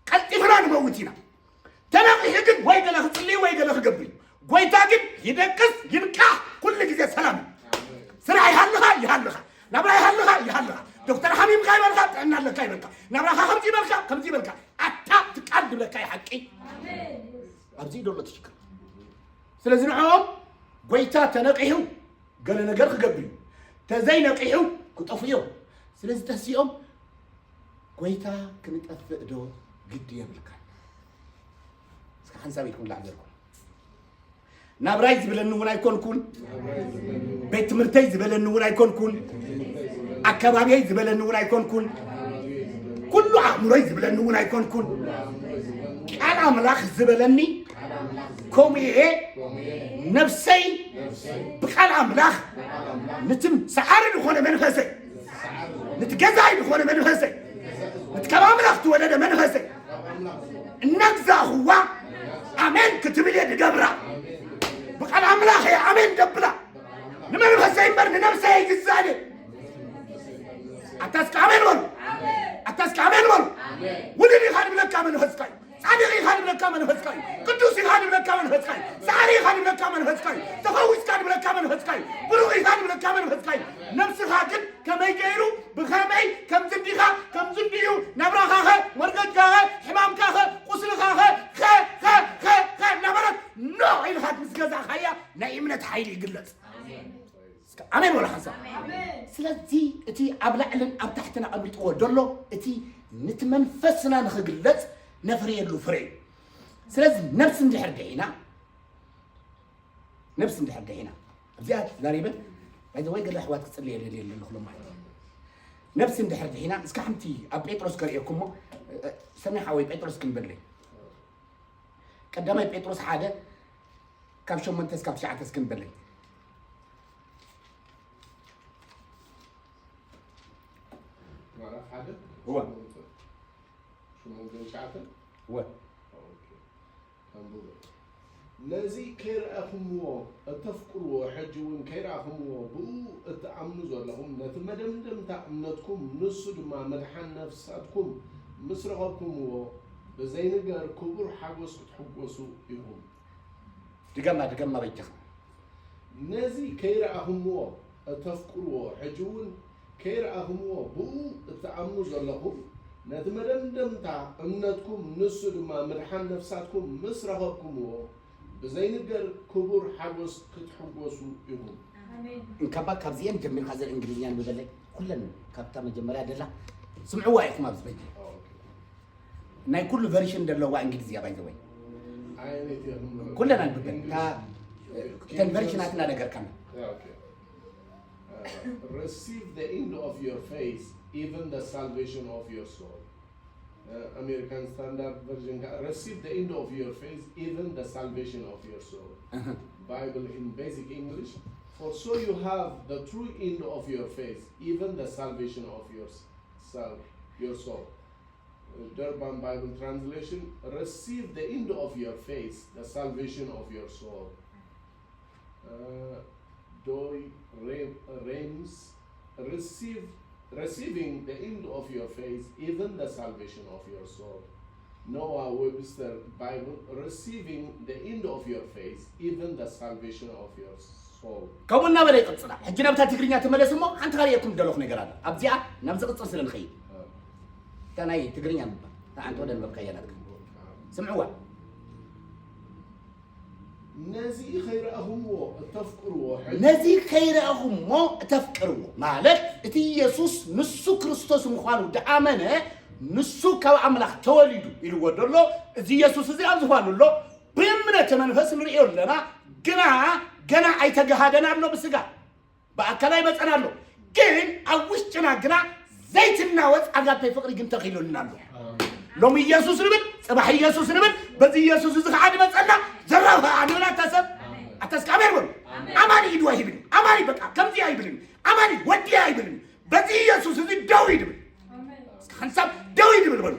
ቀልጢፍና ንመውት ኢና። ተነቒሑ ግን ወይ ገለ ክጽልይ ወይ ገለ ክገብር እዩ። ጎይታ ግን ይደቅስ ይንቃሕ ኩሉ ግዜ ሰላም እዩ። ስራሕ ይሃልኻ ይሃልኻ፣ ናብራ ይሃልኻ ይሃልኻ፣ ዶክተር ሓሚምካ ይበልካ፣ ጥዕና ኣለካ ይበልካ፣ ናብራኻ ከምዚ ይበልካ ከምዚ ይበልካ፣ ኣታ ትቃል ድብለካ እዩ ሓቂ። ኣብዚ እዩ ዘሎ እቲ ሽግር። ስለዚ ንዕኦም ጎይታ ተነቒሑ ገለ ነገር ክገብር እዩ። ተዘይነቂሑ ክጠፉ እዮም። ስለዚ ተሲኦም ጎይታ ክንጠፍእ ዶ ግዲ የብልካ። እስከ ሓንሳብ ኢድኩም ላዕሊ ዘርግሑ። ናብራይ ዝብለኒ እውን ኣይኮንኩን፣ ቤት ትምህርተይ ዝበለኒ እውን ኣይኮንኩን፣ ኣከባቢየይ ዝበለኒ እውን ኣይኮንኩን፣ ኩሉ ኣእምሮይ ዝበለኒ እውን ኣይኮንኩን። ቃል ኣምላኽ ዝበለኒ ከምኡ እየ። ነፍሰይ ብቃል ኣምላኽ፣ ንቲ ሰዓሪ ዝኾነ መንፈሰይ፣ ንቲ ገዛኢ ዝኾነ መንፈሰይ፣ ንቲ ካብ ኣምላኽ ትወለደ መንፈሰይ እናግዛእኽዋ ኣሜን ክትብል እየ ድገብራ። ብቃል ኣምላኽ እየ ኣሜን ደብላ። ንመንፈሰይ እምበር ንነፍሰይ ኣይግዛእን እየ። ኣታ እስከ ኣሜን በሉ። ኣታ እስከ ኣሜን በሉ። ውሉድ ኢኻ ንብለካ መንፈስካ እዩ። ጻድቕ ኢኻ ንብለካ መንፈስካ እዩ። ቅዱስ ኢኻ ንብለካ መንፈስካ እዩ። ሰዓሪ ኢኻ ንብለካ መንፈስካ እዩ። ተፈዊስካ ንብለካ መንፈስካ እዩ። ብሩኽ ኢኻ ንብለካ መንፈስካ እዩ። ነብስኻ ግን ከመይ ገይሩ፣ ብኸመይ፣ ከምዚ እንዲኻ፣ ከምዚ እንዲዩ፣ ናብራኻኸ፣ መርገድካኸ፣ ሕማምካኸ፣ ቁስልኻኸ፣ ኸ፣ ኸ፣ ኸ፣ ኸ እናበለት ኖ ኢልካ ምስ ገዛእካያ ናይ እምነት ሓይሊ ይግለጽ። እስከ ኣሜን በሉ ሓንሳብ። ስለዚ እቲ ኣብ ላዕልን ኣብ ታሕትን ኣቐሚጥዎ ዘሎ እቲ ንቲ መንፈስና ንኽግለጽ ነፍርየሉ ፍረ እዩ። ስለዚ ነብሲ እንድሕር ድሒና፣ ነብሲ እንድሕር ድሒና፣ ኣብዚኣ ተዛሪበ፣ ባይ ዘ ወይ ገለ ኣሕዋት ክጽልየ ደልየ ኣለኹ ሎም ማለት እዩ። ነብሲ እንድሕር ድሒና፣ እስከ ሓንቲ ኣብ ጴጥሮስ ከርእየኩም እሞ፣ እ፣ እ፣ ሰናይ ሓወይ ጴጥሮስ ክንበለይ። ቀዳማይ ጴጥሮስ ሓደ ካብ ሸሞንተ እስካብ ትሽዓተ እስከ ንበለይ። ምዕራፍ ሓደ እወ። ሸሞንተ፣ ሸሞንተ ትሽዓተ። እወ። ኦኬ። ከንብቦ። ነዚ ከይረኣኹምዎ እተፍቅርዎ፣ ሕጂ እውን ከይረኣኹምዎ ብእኡ እትኣምኑ ዘለኹም፣ ነቲ መደምደምታ እምነትኩም፣ ንሱ ድማ ምድሓን ነፍሳትኩም ምስ ረኸብኩምዎ፣ ብዘይንገር ክቡር ሓጎስ ክትሕጎሱ ኢኹም። ድገማ፣ ድገማ በጃኻ። ነዚ ከይረኣኹምዎ እተፍቅርዎ፣ ሕጂ እውን ከይረኣኹምዎ ብእኡ እትኣምኑ ዘለኹም፣ ነቲ መደምደምታ እምነትኩም፣ ንሱ ድማ ምድሓን ነፍሳትኩም ምስ ረኸብኩምዎ፣ ብዘይንገር ክቡር ሓጎስ ክትሕጎሱ ኢኹም። እንካባ ካብዚኤን ጀሚርካ ዘር እንግሊዝኛ ንብበለይ ኩለን ካብታ መጀመርያ ደላ ስምዕዋ ኢኹም ኣብዚ በጀ ናይ ኩሉ ቨርሽን ደለዋ እንግሊዝያ ባይ ዘ ወይ ኩለን ኣንብበን እታ እተን ቨርሽናትና ነገርካና Receive the end of your faith, even the salvation of your soul. American Standard Version, receive the end of your faith, even the salvation of your soul. Bible in basic English. For so you have the true end of your faith, even the salvation of your self, your soul. Durban Bible Translation, receive the end of your faith, the salvation of your soul. Doi Reims, receive, receiving the end of your faith, even the salvation of your soul. Noah Webster Bible, receiving the end of your faith, even the salvation of your soul. ከምኡ እናበለ ይቕፅላ። ሕጂ ናብታ ትግርኛ ተመለስ እሞ ሓንቲ ካልእ የኩም ደለኹ ነገር ኣለ ኣብዚኣ ናብ ዝቕፅል ስለ ንኸይድ እታ ናይ ትግርኛ ምባ ንዓንተ ወደ ንበብካያ ናትካ ስምዕዋ ነዚ ከይረኣኹምዎ እተፍቅርዎ ሕጂ ነዚ ከይረኣኹምዎ እተፍቅርዎ ማለት እቲ ኢየሱስ ንሱ ክርስቶስ ምዃኑ ድኣመነ ንሱ ካብ ኣምላኽ ተወሊዱ ኢልዎ ደሎ እዚ ኢየሱስ እዚ ኣብ ዝኾኑ ኣሎ ብእምነተ መንፈስ ንርእዮ ኣለና ግና ገና ኣይተገሃደን ኣሎ ብስጋ ብኣካል ኣይመፀን ኣሎ ግን ኣብ ውሽጥና ግና ዘይትናወፅ ኣጋፔ ፍቕሪ ግን ተኺሉልና ኣሎ ሎም ኢየሱስ ንብል ፅባሕ ኢየሱስ ንብል በዚ ኢየሱስ እዚ ከዓ ንመፀና ዘራብ ከዓ ንብል ኣታ ሰብ ኣታ እስከ ኣሜን በሉ ኣማኒ ኢዱ ኣይብልን ኣማኒ በቃ ከምዚ ኣይብልን ኣማኒ ወዲ ኣይብልን በዚ ኢየሱስ እዚ ደው ይድብል እስከ ሓንሳብ ደው ይድብል በሉ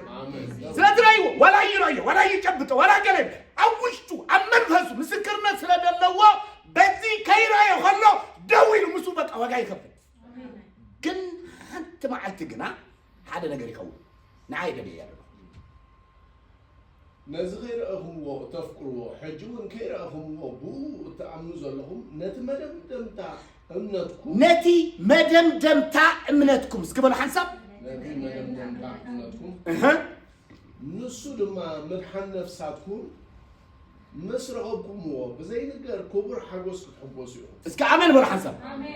ስለዚ ራይዎ ዋላ ይራዮ ዋላ ይጨብጦ ዋላ ገለ ኣብ ውሽጡ ኣብ መንፈሱ ምስክርነት ስለ ዘለዎ በዚ ከይራዮ ከሎ ደው ኢሉ ምስኡ በቃ ዋጋ ይከፍል ግን ሓንቲ መዓልቲ ግና ሓደ ነገር ይኸውን ንዓይ ደልየ ኣለኹ ነዚ ከይረኣኹምዎ እተፍቅርዎ ሕጂ እውን ከይረኣኹምዎ ብኡ እትኣምኑ ዘለኹም ነቲ መደምደምታ እምነትኩም ነቲ መደምደምታ እምነትኩም እስኪ በሉ ሓንሳብ ነቲ መደምደምታ እምነትኩም ንሱ ድማ ምድሓን ነፍሳትኩም ምስ ረኸብኩምዎ ብዘይንገር ክቡር ሓጎስ ክትሕጎሱ ኢኹም። እስከ ኣመን በሉ ሓንሳብ።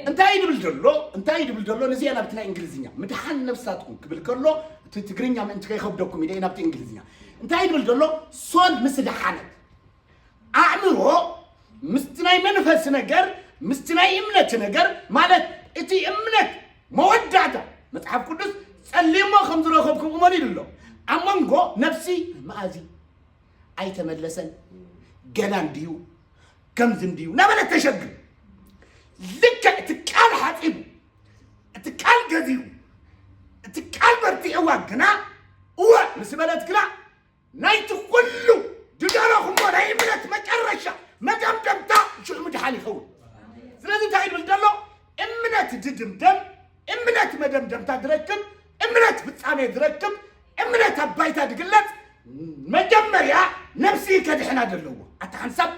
እንታይ ይድብል ዘሎ እንታይ ይድብል ዘሎ ንዚኣ ናብቲ ናይ እንግሊዝኛ ምድሓን ነፍሳትኩም ክብል ከሎ እቲ ትግርኛ ምእንቲ ከይከብደኩም ኢለ ናብቲ እንግሊዝኛ እንታይ ይድብል ዘሎ ሶል ምስ ደሓነት ኣእምሮ ምስቲ ናይ መንፈስ ነገር ምስቲ ናይ እምነት ነገር ማለት እቲ እምነት መወዳእታ መጽሓፍ ቅዱስ ጸሊሞ ከም ዝረኸብኩም እመን ኢሉ ኣሎ ኣብ መንጎ ነፍሲ መኣዚ ኣይተመለሰን፣ ገና እንድዩ፣ ከምዚ እንድዩ እናበለት ተሸግም። ልክዕ እቲ ቃል ሓጺቡ፣ እቲ ቃል ገዚኡ፣ እቲ ቃል በርቲዕዋ ግና፣ እወ ምስ በለት ግና፣ ናይቲ ኩሉ ዝደረኹሞ ናይ እምነት መጨረሻ መደምደምታ ሽዑ ምድሓን ይኸውን። ስለዚ እንታይ ይብል ዘሎ? እምነት ዝድምደም፣ እምነት መደምደምታ ዝረክብ፣ እምነት ፍጻሜ ዝረክብ፣ እምነት ኣብ ባይታ ዝግለጽ፣ መጀመርያ ነብሲ ከድሕና ዘለዎ። ኣታ ሓንሳብ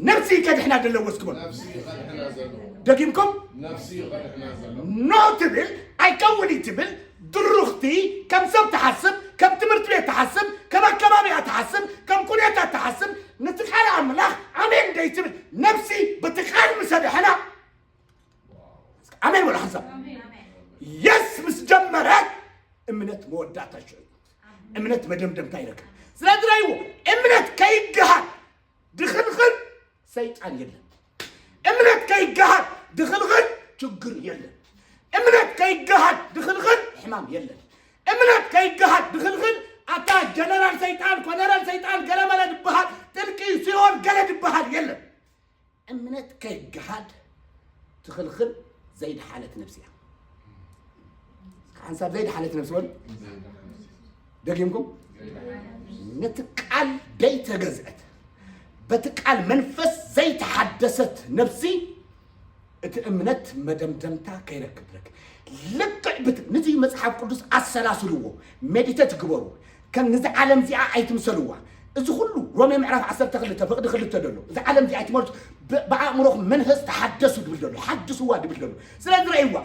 ነብሲ ከድሕና ዘለዎ እስኪ በሉ። ነፍሲ ከድሕና ዘለዎ። ደጊምኩም? ነፍሲ ከድሕና ዘለዎ። ኖ ትብል፣ ኣይከውን ትብል፣ ድሩኽቲ፣ ከም ሰብ ትሓስብ፣ ከም ትምህርቲ ቤት ትሓስብ፣ ከም ኣከባቢያ ትሓስብ፣ ከም ኩነታት ትሓስብ፣ ነቲ ቃል ኣምላኽ ኣሜን ደይትብል፣ ነፍሲ በቲ ቃል ምስ ኣድሐና፣ ኣሜን በሉ ሓንሳብ። የስ ምስ ጀመረት እምነት መወዳእታ ሽዑ እዩ። እምነት መደምደምታ ይረክብ። ስለዚ ራይዎ እምነት ከይገሃል ድኽልኽል ሰይጣን የለን። እምነት ከይገሃል ድኽልኽል ችግር የለን። እምነት ከይገሃል ድኽልኽል ሕማም የለን። እምነት ከይገሃል ድኽልኽል ኣታ ጀነራል ሰይጣን፣ ኮነረል ሰይጣን፣ ገለመለ ድበሃል፣ ጥልቂ ሲኦል ገለ ድበሃል የለን። እምነት ከይገሃል ትኽልኽል ዘይደሓነት ነብሲ እያ። ሓንሳብ ዘይደሓነት ነብሲ በሉ። ደጊምኩም? ነቲ ቃል ደይተገዝአት፣ በቲ ቃል መንፈስ ዘይተሓደሰት ነብሲ እቲ እምነት መደምደምታ ከይረክብ ትረክብ። ልክዕ ብት-፣ ነዚ መጽሓፍ ቅዱስ ኣሰላስልዎ፣ ሜዲቴት ግበሩ። ከም ነዚ ዓለም እዚኣ ኣይትምሰልዋ። እዚ ኩሉ ሮሜ ምዕራፍ ዓሰርተ ክልተ ፍቕዲ ክልተ ደሎ፣ እዚ ዓለም እዚኣ ኣይትመልሱ፣ ብ-፣ ብኣእምሮኹም መንፈስ ተሓደሱ ድብል ደሎ፣ ሓድስዋ ድብል ደሎ። ስለዚ ረእይዋ፣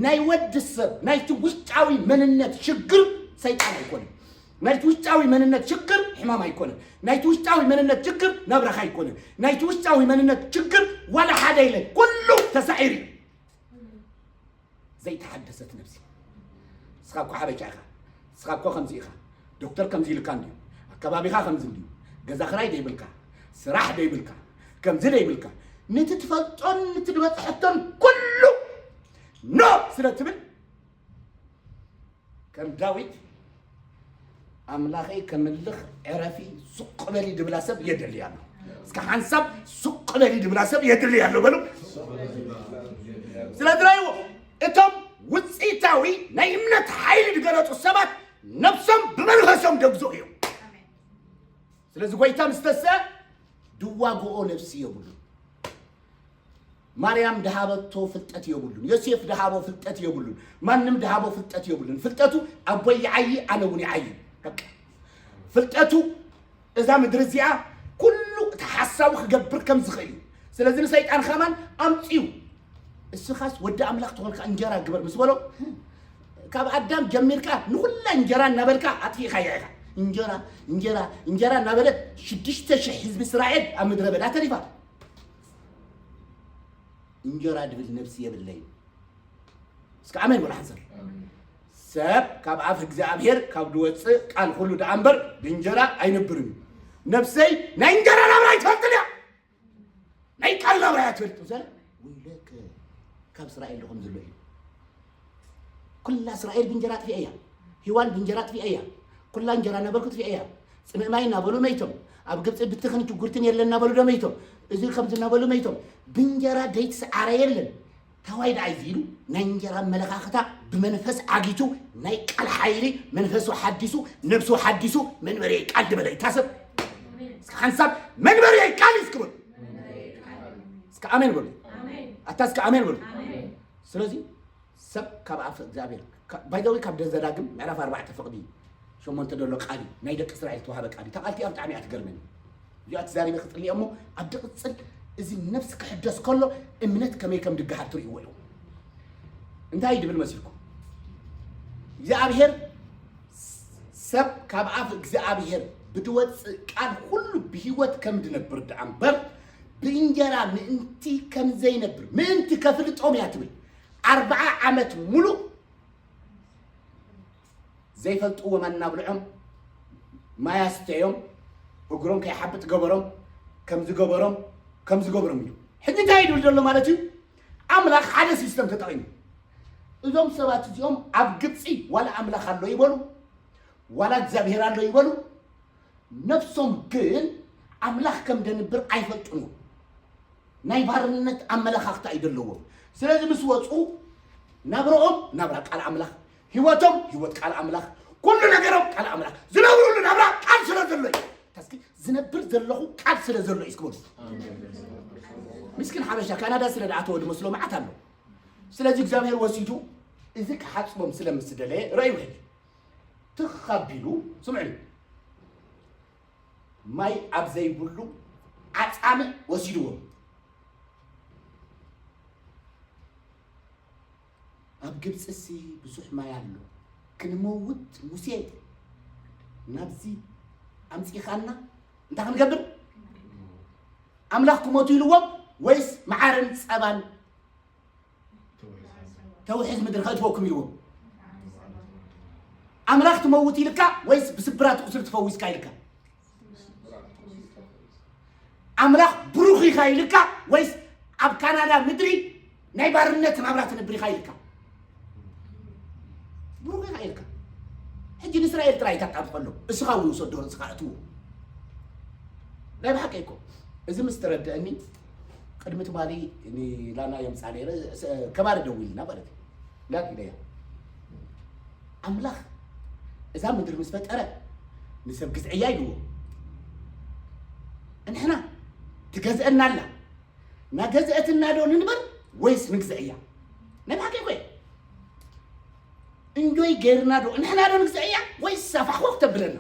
ናይ ወዲ ሰብ ናይቲ ውሽጣዊ መንነት ሽግር ሰይጣን ኣይኮነን። ናይቲ ውሽጣዊ መንነት ሽግር ሕማም ኣይኮነን። ናይቲ ውሽጣዊ መንነት ሽግር ናብራኻ ኣይኮነን። ናይቲ ውሽጣዊ መንነት ሽግር ዋላ ሓደ የለን። ኩሉ ተሳዒሩ እዩ። ዘይተሓደሰት ነብሲ። ንስኻ እኮ ሓበሻ ኢኻ። ንስኻ እኮ ከምዚ ኢኻ። ዶክተር ከምዚ ኢልካ እንድዩ። ኣከባቢኻ ከምዚ እንድዩ። ገዛ ክራይ ደይብልካ። ስራሕ ደይብልካ። ከምዚ ደይብልካ። ነቲ ትፈልጦን ነቲ ዝበጽሐቶን ኩሉ ኖ ስለ ትብል ከም ዳዊት ኣምላኸይ ከምልኽ ዕረፊ ሱቕ በሊ ድብላ ሰብ የድሊ ኣሎ። እስከ ሓንሳብ ሱቕ በሊ ድብላ ሰብ የድሊ ኣሎ በሉ። ስለዚ ራይዎ እቶም ውፅኢታዊ ናይ እምነት ሓይሊ ዝገለፁ ሰባት ነብሶም ብመንፈሶም ደግዞ እዮም። ስለዚ ጎይታ ምስ ተስአ ድዋግኦ ነብሲ የብሉን። ማርያም ድሃበቶ ፍልጠት የብሉን። ዮሴፍ ድሃቦ ፍልጠት የብሉን። ማንም ድሃቦ ፍልጠት የብሉን። ፍልጠቱ ኣቦይ ይዓዪ ኣነ እውን ይዓዪ። በቃ ፍልጠቱ እዛ ምድሪ እዚኣ ኩሉ እቲ ሓሳቡ ክገብር ከም ዝኽእል እዩ። ስለዚ ንሰይጣን ከማን ኣምፅኡ። እስኻስ ወዲ ኣምላኽ ተኾንካ እንጀራ ግበር ምስ በሎ፣ ካብ ኣዳም ጀሚርካ ንኹላ እንጀራ እናበልካ ኣጥፊእካያ ኢኻ። እንጀራ፣ እንጀራ፣ እንጀራ እናበለት ሽዱሽተ ሽሕ ህዝቢ እስራኤል ኣብ ምድረ በዳ ተሪፋ። እንጀራ ድብል ነብሲ የብለይን። እስከ ኣሜን በሉ ሓንሳብ። ሰብ ካብ ኣፍ እግዚኣብሔር ካብ ድወፅእ ቃል ኩሉ ደኣ እምበር ብእንጀራ ኣይነብርን እዩ። ነብሰይ ናይ እንጀራ ናብራ ኣይትፈልጥን እያ። ናይ ቃል ናብራ እያ ትፈልጥ። ዘር ወይለከ ካብ እስራኤል ዶ ከም ዘሎ እዩ። ኩላ እስራኤል ብእንጀራ ጥፊኣ እያ። ሂዋን ብእንጀራ ጥፊኣ እያ። ኩላ እንጀራ እናበልኩ ጥፊኣ እያ። ጽምእ ማይ እናበሉ መይቶም። ኣብ ግብጺ ብትኽን ችጉርትን የለን እናበሉ ዶ መይቶም። እዚ ከምዚ እናበሉ መይቶም። ብእንጀራ ደይትስዓረ የለን። ታዋይ ደኣ እዩ ኢሉ ናይ እንጀራ ኣመለኻኽታ ብመንፈስ ዓጊቱ ናይ ቃል ሓይሊ መንፈሱ ሓዲሱ ነብሱ ሓዲሱ መንበሪ ቃል ዝበለ ይታሰብ። እስከ ሓንሳብ መንበሪ ቃል እዩ እስኪ በሉ። እስከ ኣሜን በሉ። ኣታ እስከ ኣሜን በሉ። ስለዚ ሰብ ካብ ኣፍ እግዚኣብሔር፣ ባይ ዘ ወይ ካብ ዘዳግም ምዕራፍ ኣርባዕተ ፍቕዲ ሸሞንተ ዘሎ ቃል እዩ። ናይ ደቂ እስራኤል ተዋህበ ቃል እዩ። እታ ቃል እቲኣ ብጣዕሚ እያ ትገርመኒ። እዚኣ ተዛሪበ ክጽልየ እሞ ኣብ ድቕጽል እዚ ነፍሲ ክሕደስ ከሎ እምነት ከመይ ከም ድገሃር ትርእይዎ ኢኹም። እንታይ ድብል መሲልኩም? እግዚኣብሔር ሰብ ካብ ኣፍ እግዚኣብሔር ብድወፅእ ቃል ኩሉ ብህይወት ከም ድነብር ደኣ እምበር ብእንጀራ ምእንቲ ከም ዘይነብር ምእንቲ ከፍልጦም እያ ትብል። ኣርብዓ ዓመት ሙሉእ ዘይፈልጥዎም ኣናብልዖም ማይ ኣስተዮም እግሮም ከይሓብጥ ገበሮም ከም ዝገበሮም ከም ዝገበሮም እዩ። ሕጂ እንታይ ይድብል ዘሎ ማለት እዩ? ኣምላኽ ሓደ ሲስተም ተጠቒሙ እዞም ሰባት እዚኦም ኣብ ግብፂ ዋላ ኣምላኽ ኣሎ ይበሉ ዋላ እግዚኣብሔር ኣሎ ይበሉ ነፍሶም ግን ኣምላኽ ከም ደንብር ኣይፈልጡን እዮም። ናይ ባርነት ኣመለኻኽታ እዩ ዘለዎም። ስለዚ ምስ ወፁ ናብረኦም ናብራ ቃል ኣምላኽ፣ ህይወቶም ህይወት ቃል ኣምላኽ፣ ኩሉ ነገሮም ቃል ኣምላኽ፣ ዝነብሩሉ ናብራ ቃል ስለ ዘሎ እዩ። እስኪ ዝነብር ዘለኹ ቃል ስለ ዘሎ እዩ እስኪ በሉ። ምስኪን ሓበሻ ካናዳ ስለ ዝኣተወ ዝመስሎ መዓት ኣሎ። ስለዚ እግዚኣብሔር ወሲዱ እዚ ክሓፅቦም ስለ ምስ ደለየ ረእዩ ሕጂ ትኽ ኣቢሉ ስምዕኒ ማይ ኣብ ዘይብሉ ዓጻምእ ወሲድዎም። ኣብ ግብጽሲ ብዙሕ ማይ ኣሎ፣ ክንመውት ሙሴ ናብዚ ኣምጺኻና እንታይ ክንገብር? ኣምላኽ ክሞቱ ኢልዎም ወይስ መዓርን ጸባን ተውሕዝ ምድሪ ከእትወኩም ኢልዎም? ኣምላኽ ትመውት ኢልካ ወይስ ብስብራት ቁስል ትፈውስካ ኢልካ? ኣምላኽ ብሩኽ ኢኻ ኢልካ ወይስ ኣብ ካናዳ ምድሪ ናይ ባርነት ናብራ ትነብር ኢኻ ኢልካ? ብሩኽ ኢኻ ኢልካ። ሕጂ ንእስራኤል ጥራይ እታ ጣብቀሎም እስኻ እውን ውሰዶ ርእስኻ እትዎ ናይ ብሓቂ እኮ እዚ ምስ ተረድአኒ ቅድሚ ትማሊ ንላና የምፃ ነይረ ከባሪ ደዊልና ማለት እዩ ላኪለያ ኣምላኽ እዛ ምድሪ ምስ ፈጠረ ንሰብ ግዝዕያ ኢልዎ እንሕና ትገዝአና ኣላ ናገዝአትና ዶ ንንበር ወይስ ንግዝዕያ ናይ ብሓቂ እኮ እንጆይ ገይርና ዶ እንሕና ዶ ንግዝዕያ ወይስ ኣፋሕኮ ክተብለና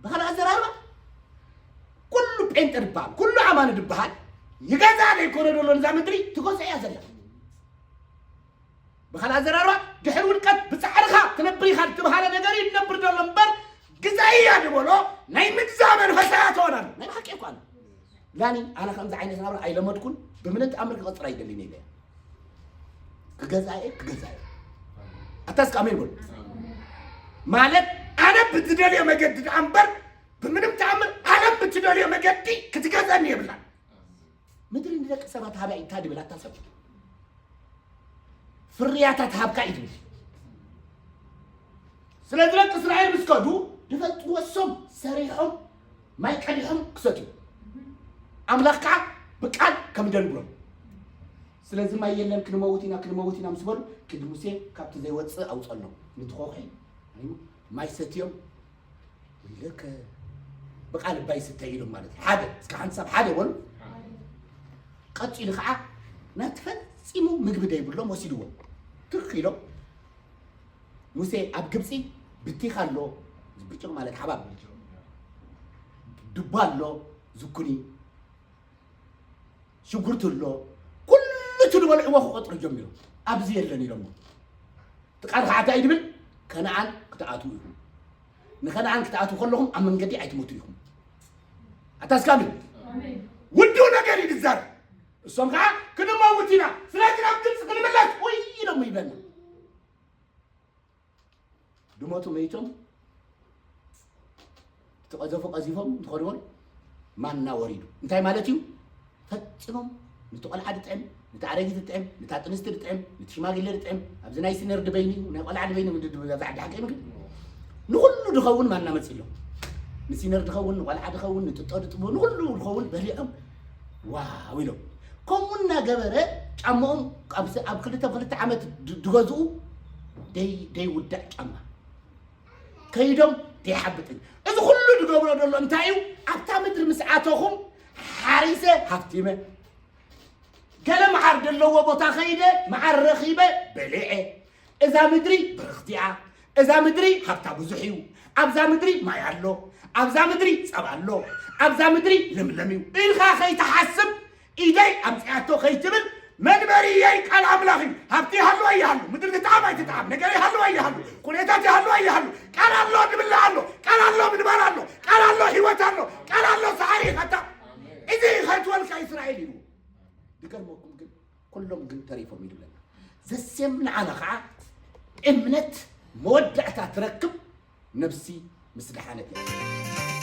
ብኻልእ ኣዘራርባ ኩሉ ጴንጠ ድበሃል ኩሉ ኣማኒ ድበሃል ይገዛ ዘይኮነ ዘሎ ንዛ ምድሪ ትገዝኦ እያ ዘላ ብኻልእ ኣዘራርባ ድሕሪ ውድቀት ብፃዕርኻ ትነብር ኢኻ ትብሃለ ነገር እዩ ትነብር ዘሎ እምበር ግዛእያ ዝበሎ ናይ ምግዛ መንፈስ ኣያተወን ኣሎ ናይ ብሓቂ እኳ ኣሎ ላኒ ኣነ ከምዚ ዓይነት ናብራ ኣይለመድኩን ብምንም ተኣምር ክቐፅር ኣይደልን ኢለ ክገዛእ ክገዛእ ኣታ እስከ ኣሜን በሉ ማለት ኣነ ብትደልዮ መገዲ ደኣ እምበር ብምንም ተኣምር ኣነ ብትደልዮ መገዲ ክትገዘኒ የብላን ምድሪ ንደቂ ሰባት ሃባ ኢታ ድብል ኣታ ሰብ ፍርያታት ሃብካ እዩ ትብል ስለዚ ደቂ እስራኤል ምስ ከዱ ድፈልጥዎ እሶም ሰሪሖም ማይ ቀዲሖም ክሰትዩ ኣምላኽ ከዓ ብቃል ከም ደንብሮም ስለዚ ማይ የለን ክንመውት ኢና ክንመውት ኢና ምስ በሉ ክዲ ሙሴ ካብቲ ዘይወፅእ ኣውፀሎም ንትኾኺ ማይ ሰትዮም ወይለከ ብቃል እባ ይስተ ኢሎም ማለት እዩ ሓደ እስከ ሓንቲ ሰብ ሓደ በሉ ቀፂሉ ከዓ ናብቲ ፈፂሙ ምግቢ ደይብሎም ወሲድዎም ትኽ ኢሎም ሙሴ ኣብ ግብፂ ብቲኽ ኣሎ ብጭቕ ማለት ሓባብ ድባ ኣሎ ዝኩኒ ሽጉርቲ ኣሎ ኩሉ እቲ ዝበልዕዎ ክቆፅሩ ጀሚሮም ኣብዚ የለን ኢሎሞ እቲ ቃል ከዓ እንታይ ድብል ከነኣን ክትኣትዉ ኢኹም ንኸነኣን ክትኣትዉ ከለኹም ኣብ መንገዲ ኣይትሞቱ ኢኹም ኣታስካሚ ውድኡ ነገር እዩ ዝዛረብ እሶም ከዓ ክንመውት ኢና ስለዚ ናብ ግብፂ ክንምለስ ውይ ኢሎም ይብለና ድሞቱ መይቶም እቲ ቀዘፉ ቀዚፎም እንትኸድዎም ማና ወሪዱ እንታይ ማለት እዩ ፈፂሞም ነቲ ቆልዓ ድጥዕም ነቲ ኣረጊት ድጥዕም ነታ ጥንስቲ ድጥዕም ነቲ ሽማግሌ ድጥዕም ኣብዚ ናይ ሲነር ድበይኒ ናይ ቆልዓ ድበይኒ ምድድብ ኣብዚ ዓዲ ሓቂ ምግብ ንኩሉ ድኸውን ማና መፂሎም ንሲነር ድኸውን ንቆልዓ ድኸውን ንጥጦ ድጥቡ ንኩሉ ድኸውን በሊዖም ዋው ኢሎም ከምኡ እናገበረ ጫማኦም ኣብ ክልተ ክልተ ዓመት ድገዝኡ ደይ ውዳእ ጫማ ከይዶም ደይሓብጥን እዚ ኩሉ ዝገብሮ ዘሎ እንታይ እዩ ኣብታ ምድሪ ምስ ኣተኹም ሓሪሰ ሃፍቲመ ገለ መዓር ዘለዎ ቦታ ከይደ መዓር ረኺበ በሊዐ እዛ ምድሪ ብርኽቲኣ እዛ ምድሪ ሃብታ ብዙሕ እዩ ኣብዛ ምድሪ ማይ ኣሎ ኣብዛ ምድሪ ፀባ ኣሎ ኣብዛ ምድሪ ለምለም እዩ ኢልካ ከይትሓስብ ኢደይ ኣምፅኣቶ ከይትብል መንበሪየይ ቃል ኣምላኽ እዩ። ሃብቲ ይሃሉ ኣይሃሉ፣ ምድሪ ትጥዓም ኣይትጥዓም፣ ነገር ይሃሉ ኣይሃሉ፣ ኩነታት ይሃሉ ኣይሃሉ፣ ቃል ኣሎ፣ ዝብላዕ ኣሎ፣ ቃል ኣሎ፣ ምንባር ኣሎ፣ ቃል ኣሎ፣ ህይወት ኣሎ፣ ቃል ኣሎ፣ ሰዓሪ ይኸታ እዚ ይኸትወልካ እስራኤል ኢሉ። ዝገርመኩም ግን ኩሎም ግን ተሪፎም እዩ ዝብለና። ዘሴም ንዓና ከዓ እምነት መወዳእታ ትረክብ ነብሲ ምስ ደሓነት እያ።